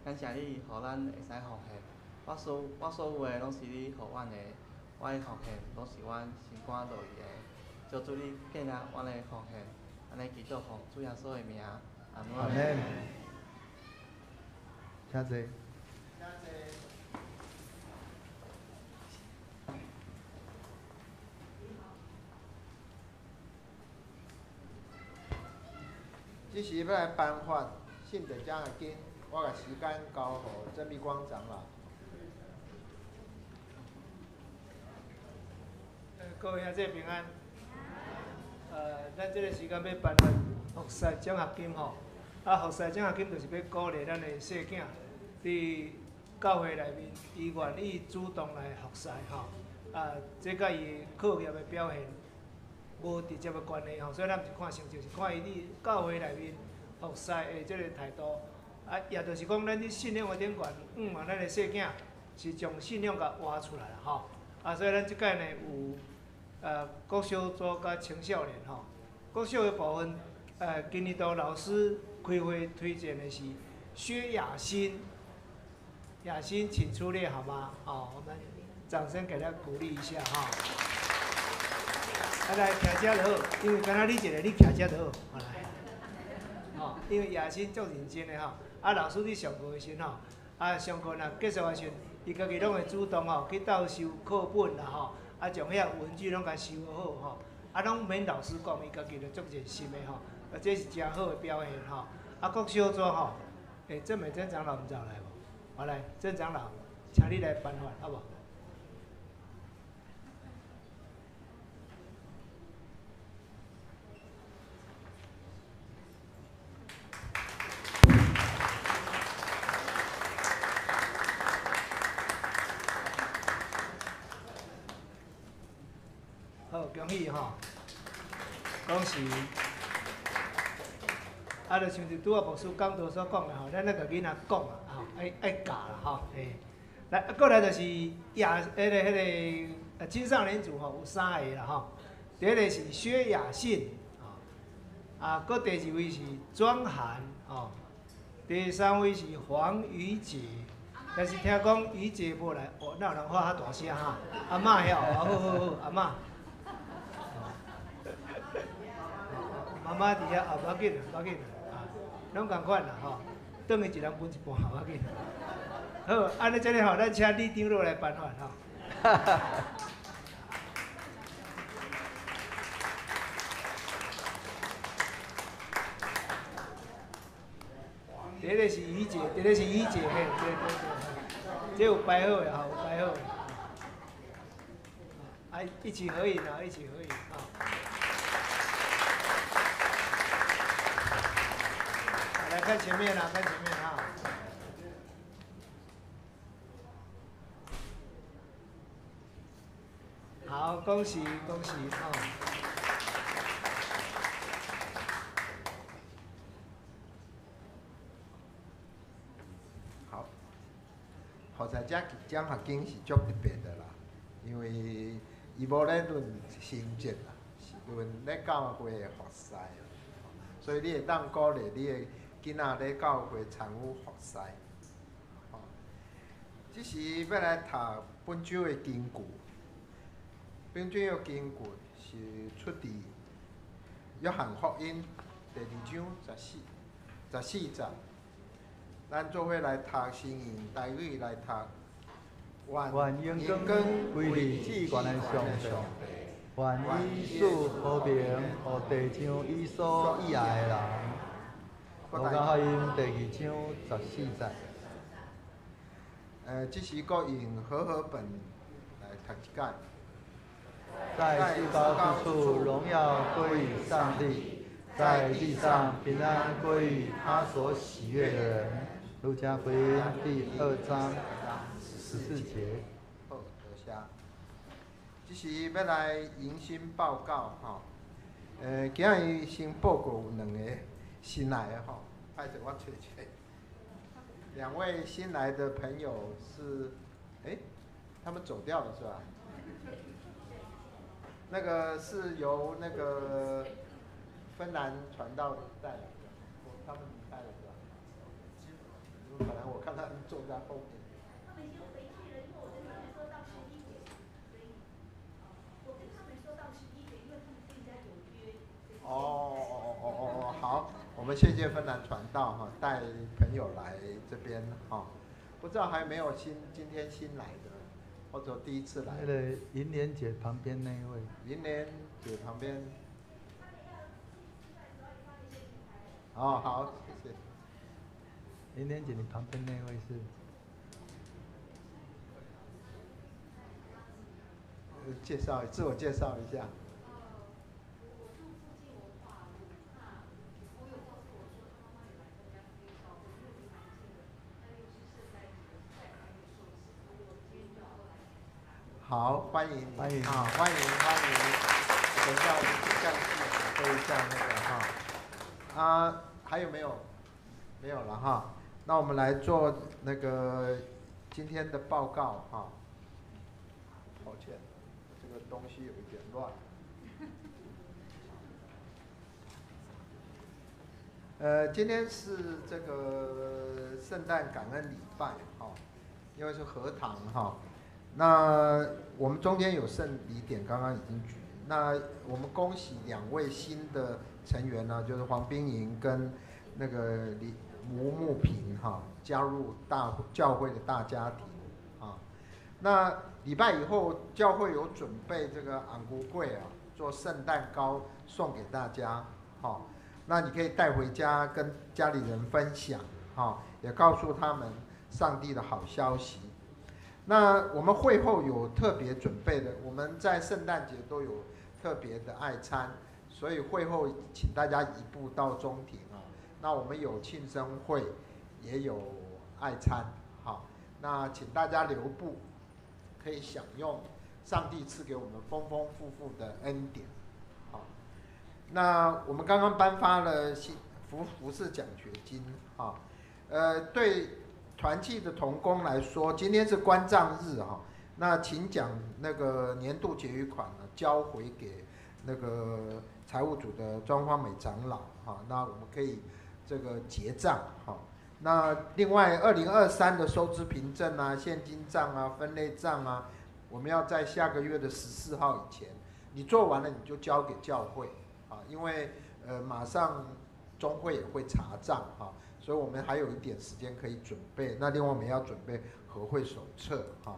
感谢你，予咱会使奉献。我所有的拢是你予阮的，我的奉献拢是阮心甘乐意的。求主你建立阮的奉献，按呢祈祷奉主耶稣的名，阿门。请坐。这时欲来颁发信德奖学金。我共时间交予郑碧光长老。各位兄弟平安。咱这个时间欲颁发服侍奖学金吼，服侍奖学金就是欲鼓励咱的细囝伫教会内面，伊愿意主动来服侍吼。这佮伊课业的表现无直接的关系吼，所以咱毋是看成绩，是看伊伫教会内面服侍的这个态度。也就是讲，咱伫信仰的顶悬，望咱的细囝是将信仰共活出来啦吼。所以咱这届呢有国小组佮青少年吼。国小的部分，今年度老师开会推荐的是薛雅欣，雅欣请出列好吗？我们掌声给他鼓励一下哈。来徛遮就好，因为敢若你一个，你徛遮就好，好来。因为雅欣足认真的吼。老师伫上课的时阵吼，上课若结束的时阵，伊家己拢会主动吼去斗收课本啦吼，将遐文具拢共收好吼，拢毋免老师讲，伊家己就足热心的吼，这是诚好的表现吼。国小组吼，郑美珍长老毋知有来无？好来，郑长老，请你来颁发，好无？恭喜吼！恭喜！就像伫拄仔牧师讲道所讲的吼，咱咧共囡仔讲啊，吼，爱教啦吼，嘿。来，过来就是亚，彼个青少年组吼，有三个啦吼。第一个是薛雅信，吼，阁第二位是庄涵，吼，第三位是黄瑜杰。但是听讲瑜杰无来，哦，哪有人喊较大声哈？阿嬷遐，好好好，阿嬷。妈妈伫遐，无要紧，无要紧，拢仝款啦吼，转去一人分一半，无要紧。好，按呢这呢吼，咱请李长老来颁发吼。第一个是瑜姐，第一个是瑜姐，嘿，对对对，这有摆好的吼，有摆好的。一起合影啊，一起合影啊。来看前面啦，看前面哈。好，恭喜恭喜哈！好，服侍奖奖学金是足特别的啦，因为伊无咧论成绩啦，是论咧教会的服侍，所以你会当鼓励你的囡仔咧教会参与服侍。这时欲来读本周的经句，本周的经句是出自约翰福音第二章十四节。咱做伙来读，先用台语来读。愿荣光归于至悬的上帝，願伊賜和平予地上伊所喜愛的人。路加福音第二章十四節。這時閣用和合本來讀一擺。在至高之處，榮耀歸於上帝；在地上，平安歸於他所喜悅的人。路加福音第二章14節。好，多謝。這時欲來迎新報告吼，今日先報告有兩個新來的吼，歹勢我揣一下。兩位新來的朋友是，他們走掉了是吧？那個是由那個芬蘭傳道帶來的，他們離開了是吧？本來我看他們坐在後面。他們先回去了，因為我跟他們說到11點，所以我跟他們說到十一點，因為他們跟人家有約。哦，好，我們謝謝芬蘭傳道哈，帶朋友來這邊哈，不知道還有沒有今天新來的，或者第一次來。那個銀蓮姐旁邊那一位。銀蓮姐旁邊。哦，好，謝謝。銀蓮姐，你旁邊那位是？介紹，自我介紹一下。好，歡迎，歡迎啊，歡迎歡迎。等一下，我們幹事準備一下那個哈。啊，還有沒有？沒有了哈。那我們來做那個今天的報告哈。抱歉，這個東西有一點亂。今天是這個聖誕感恩禮拜哈，因為是合堂哈。那我們中間有聖禮典，剛剛已經舉。那我們恭喜兩位新的成員呢，就是黃冰瑩跟那個李吳慕平哈，加入大教會的大家庭啊。那禮拜以後，教會有準備這個紅龜粿啊，做聖誕糕送給大家，哈。那你可以帶回家跟家裡人分享，哈，也告訴他們上帝的好消息。那我們會後有特別準備的，我們在聖誕節都有特別的愛餐，所以會後請大家移步到中庭啊。那我們有慶生會，也有愛餐，好，那請大家留步，可以享用上帝賜給我們豐豐富富的恩典，好。那我們剛剛頒發了新服飾獎學金，啊，對。團契的同工來說，今天是關帳日哈，那請將那個年度結餘款呢交回給那個財務組的莊芳美長老哈，那我們可以這個結帳哈。那另外2023的收支憑證啊、現金帳啊、分類帳啊，我們要在下個月的14號以前，你做完了你就交給教會啊，因為馬上中會也會查帳哈。所以我們還有一點時間可以準備。那另外我們要準備合會手冊哈。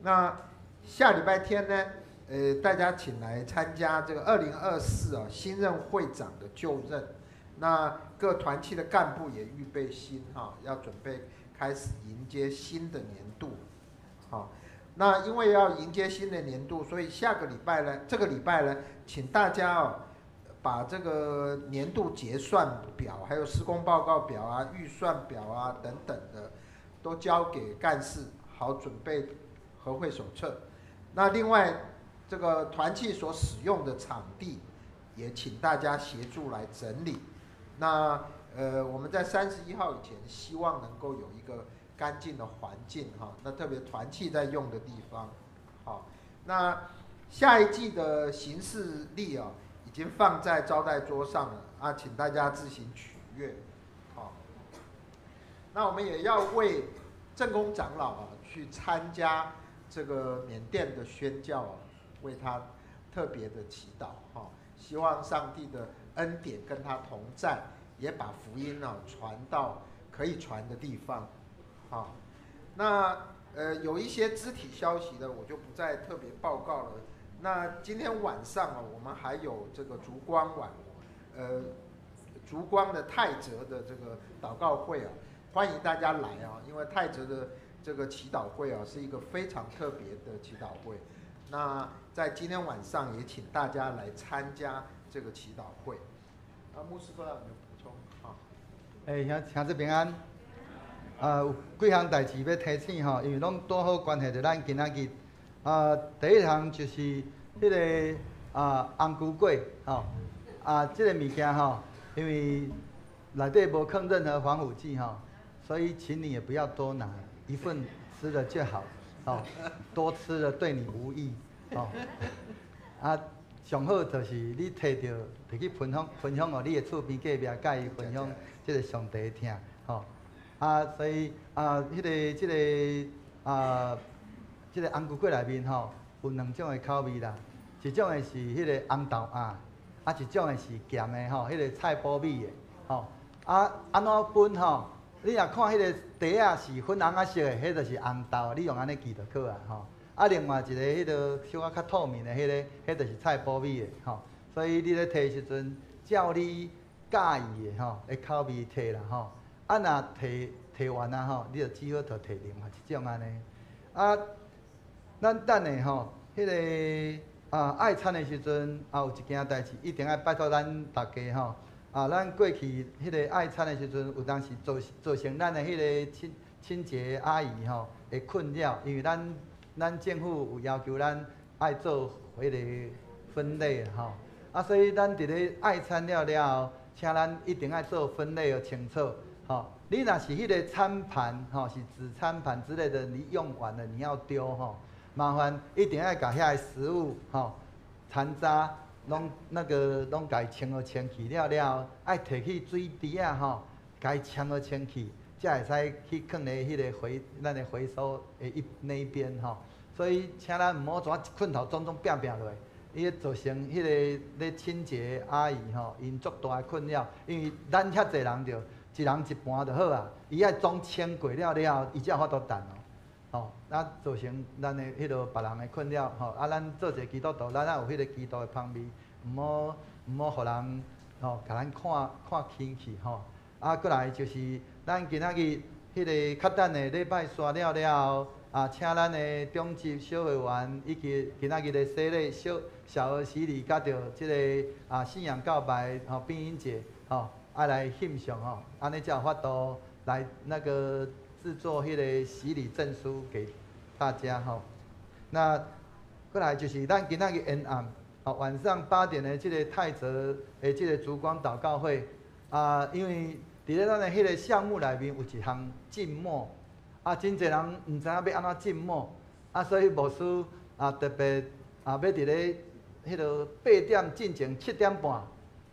那下禮拜天呢，大家請來參加這個2024啊新任會長的就任。那各團契的幹部也預備心哈，要準備開始迎接新的年度。好，那因為要迎接新的年度，所以下個禮拜呢，這個禮拜呢，請大家哦，把這個年度結算表、還有施工報告表啊、預算表啊等等的，都交給幹事，好準備合會手冊。那另外，這個團契所使用的場地，也請大家協助來整理。那我們在31號以前，希望能夠有一個乾淨的環境哈。那特別團契在用的地方，好。那下一季的行事曆啊，已經放在招待桌上了啊，請大家自行取閱。好，那我們也要為正宮長老啊去參加這個緬甸的宣教啊，為他特別的祈禱哈，希望上帝的恩典跟他同在，也把福音啊傳到可以傳的地方。好，那有一些肢體消息的，我就不再特別報告了。那今天晚上啊，我們還有這個燭光晚，燭光的泰澤的這個禱告會啊，歡迎大家來啊，因為泰澤的這個祈禱會啊，是一個非常特別的祈禱會。那在今天晚上也請大家來參加這個祈禱會。啊，牧師不知道有沒有補充啊？欸，兄兄姊平安。啊，有幾項代誌欲提醒吼，因為攏拄好關係著咱今仔日。啊，第一項就是彼个啊紅龜粿吼，啊，這个物件吼，因為內底無囥任何防腐劑吼，所以請你也不要多拿，一份吃了就好，吼，多吃了對你無益，吼。啊，上好就是你提著提去分享分享予你的厝邊隔壁，佮伊分享這个上帝的疼，吼。啊，所以啊，彼个這个啊，這个紅龜粿內面吼，有兩種的口味啦，一種的是彼个紅豆餡，啊，一種的是鹹的吼，彼个菜脯米的，吼。啊，按怎分吼？你若看彼个袋仔是粉紅仔色的，彼就是紅豆，你用按呢記就好啊，吼。啊，另外一个彼个小可較透明的彼个，彼就是菜脯米的，吼。所以你咧提的時陣，照你佮意的吼，的口味提啦，吼。啊，若提提完啊吼，你就只好就提另外一種按呢。啊，咱等下吼，彼个啊愛餐的時陣，啊有一件代誌一定愛拜託咱大家吼。啊，咱過去彼个愛餐的時陣，有當時造造成咱的彼个清清潔阿姨吼的困擾，因為咱咱政府有要求咱愛做彼个分類吼。啊，所以咱佇咧愛餐了了後，請咱一定愛做分類予清楚。吼，你若是彼个餐盤吼，是紙餐盤之類的，你用完了你要丟吼，麻煩一定愛共遐个食物吼殘渣攏那個攏共伊清好清氣了了後，愛提去水池仔吼，共伊沖好清氣，才會使去囥咧彼个回咱的回收的一那一邊吼。所以請咱毋好怎一捆頭總總拚拚落，伊造成彼个咧清潔阿姨吼，𪜶足大的困擾，因為咱遐濟人著一人一盤就好啊，伊愛總清過了了後，伊才有法度等哦。吼，啊造成咱的彼落別人的困擾吼。啊，咱做一個基督徒，咱愛有彼個基督的芳味，毋好毋好予人吼共咱看看輕去吼。啊，過來就是咱今仔日彼个較等的禮拜煞了了後，啊，請咱的長執小會員以及今仔日的洗禮小小兒洗禮，佮著這个啊信仰告白吼變音節吼，愛來獻上吼，按呢才有法度來那個製作彼个洗禮證書給大家吼。那過來就是咱今仔日延暗，吼晚上8點的這個泰澤的這個燭光禱告會啊，因為佇咧咱的彼個項目內面有一項靜默，啊，真濟人毋知影欲按怎靜默，啊，所以牧師啊特別啊欲佇咧彼个8點進前7點半，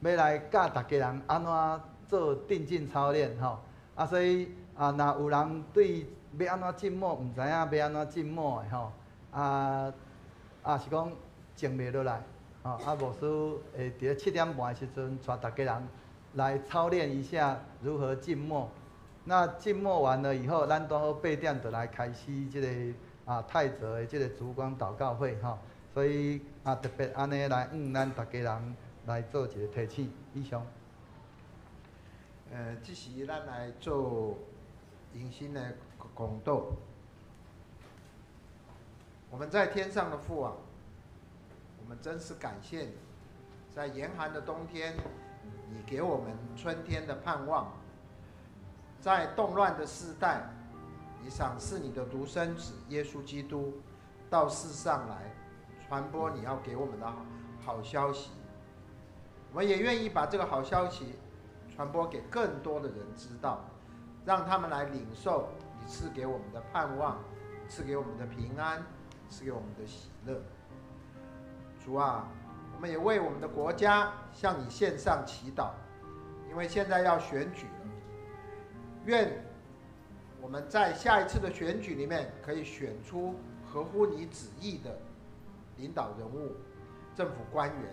欲來教逐家人按怎做定靜操練吼。啊，所以啊，若有人對欲按怎靜默毋知影欲按怎靜默的吼，啊啊是講靜袂落來，吼啊牧師會佇咧7點半的時陣，帶逐家人來操練一下如何靜默。那靜默完了以後，咱拄好八點就來開始這個啊泰澤的這個燭光禱告會吼。所以啊特別按呢來向咱逐家人來做一個提醒。以上。這時咱來做迎新的講道。我們在天上的父啊，我們真是感謝你，在嚴寒的冬天，你給我們春天的盼望；在動亂的世代，你賞賜你的獨生子耶穌基督到世上來，傳播你要給我們的好消息。我們也願意把這個好消息傳播給更多的人知道，讓他們來領受你賜給我們的盼望，賜給我們的平安，賜給我們的喜樂。主啊，我們也為我們的國家向你獻上祈禱，因為現在要選舉了。願我們在下一次的選舉裡面可以選出合乎你旨意的領導人物、政府官員，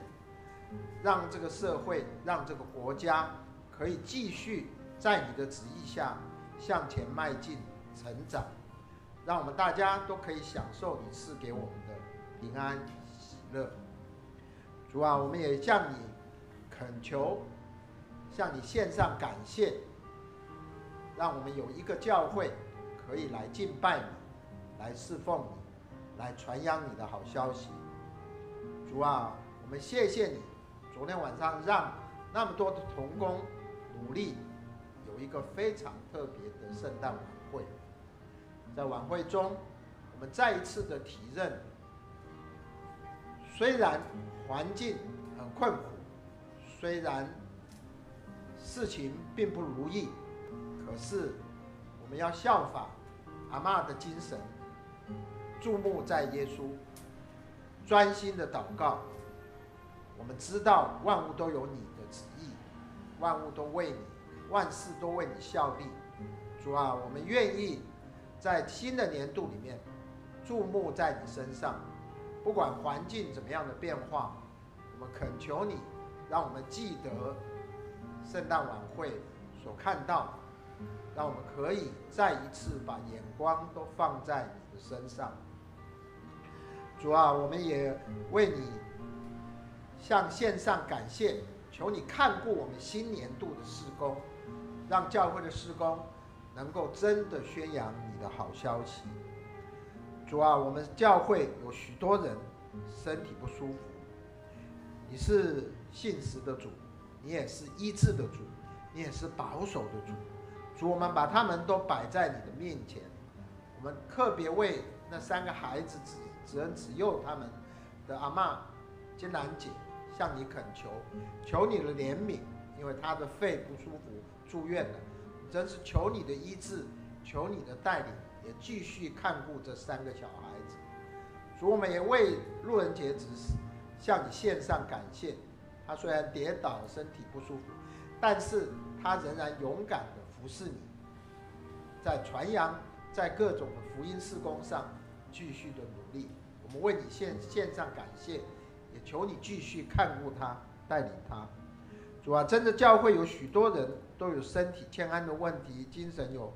讓這個社會、讓這個國家可以繼續在你的旨意下向前邁進、成長，讓我們大家都可以享受你賜給我們的平安喜樂。乐。主啊，我们也向你恳求，向你献上感谢，让我们有一个教会可以来敬拜你，来侍奉你，来传扬你的好消息。主啊，我们谢谢你，昨天晚上让那么多的同工努力，有一个非常特别的圣诞晚会。在晚会中，我们再一次的体认，虽然环境很困苦，虽然事情并不如意，可是我们要效法阿嬷的精神，注目在耶稣，专心的祷告。我们知道万物都有你的旨意，万物都为你，万事都为你效力。主啊，我们愿意在新的年度里面注目在你身上，不管环境怎么样的变化，我们恳求你，让我们记得圣诞晚会所看到，让我们可以再一次把眼光都放在你的身上。主啊，我们也为你向献上感谢，求你看顾我们新年度的事工，让教会的事工能够真的宣扬你的好消息。主啊，我们教会有许多人身体不舒服，你是信实的主，你也是医治的主，你也是保守的主。主，我们把他们都摆在你的面前，我们特别为那三个孩子子恩子佑他们的阿嬷金兰姐向你恳求，求你的怜悯，因为她的肺不舒服住院了，真是求你的医治，求你的带领，也继续看顾这三个小孩子。主，我们也为路人杰执事向你献上感谢，他虽然跌倒身体不舒服，但是他仍然勇敢的服侍你，在传扬，在各种的福音事工上继续的努力。我们为你献上感谢，也求你继续看顾他，带领他。主啊，真的教会有许多人都有身体欠安的问题，精神有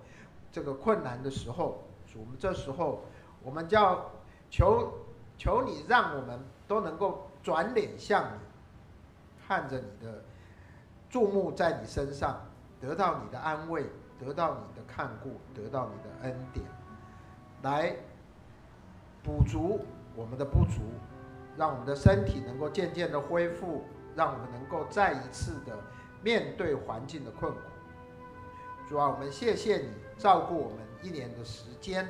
这个困难的时候，主，我们这时候我们就要求你，让我们都能够转脸向你，看着你的注目在你身上，得到你的安慰，得到你的看顾，得到你的恩典，来补足我们的不足，让我们的身体能够渐渐的恢复，让我们能够再一次的面对环境的困苦。主啊，我们谢谢你照顾我们一年的时间，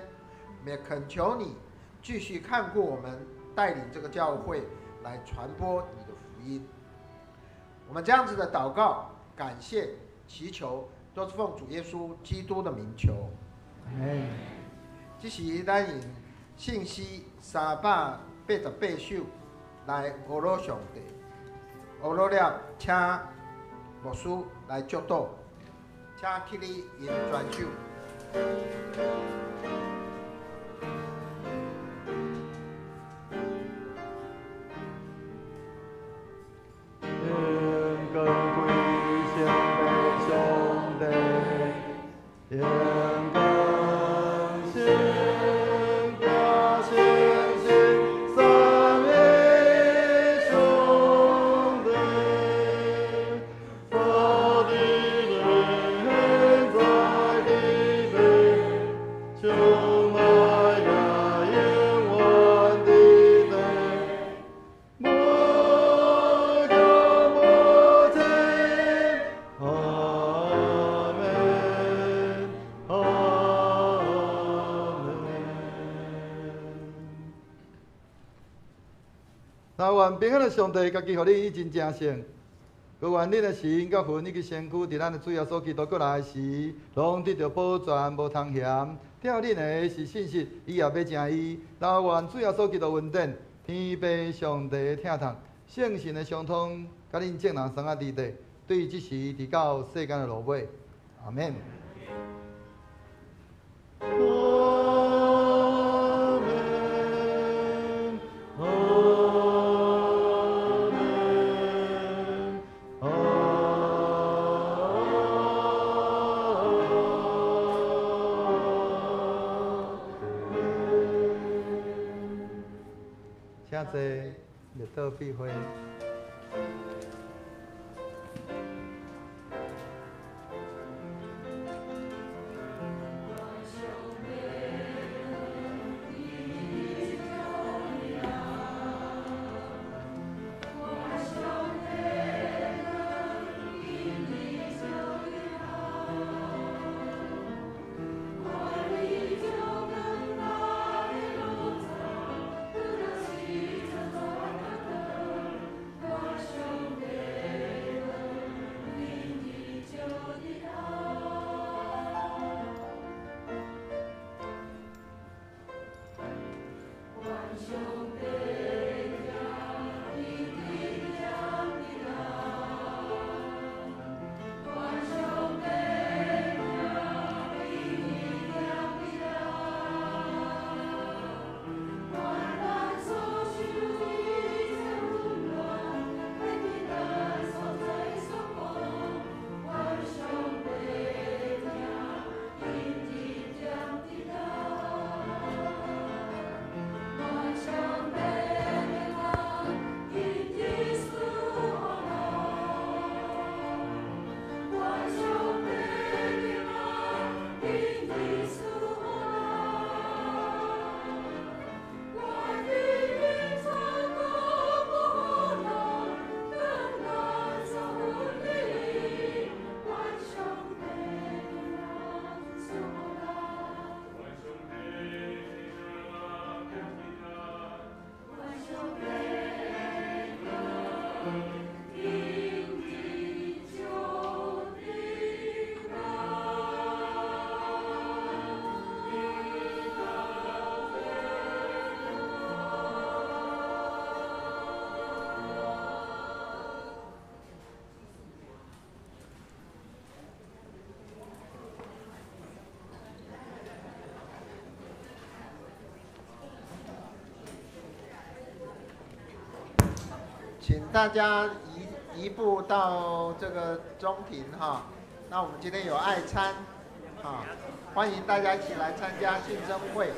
我们也恳求你继续看顾我们，带领这个教会来传播你的福音。我们这样子的祷告、感谢、祈求，都是奉主耶稣基督的名求。这是咱用信息388首来学罗上帝，学罗了，请牧师来祝祷，请起立用全手。平安的上帝，家己予你以真正圣，阁愿恁的心佮魂以及身躯，伫咱的主耶稣基督阁来时，拢得著保全，无通嫌。疼恁的是信实，伊也欲成伊。若愿主耶稣基督恩典，天父上帝的疼痛，圣神的相通，佮恁众人相仔伫底，对这时直到世间的落尾。阿们。请坐，默祷必会。请大家移步到这个中庭哈。那我们今天有爱餐，啊，欢迎大家一起来参加庆生会。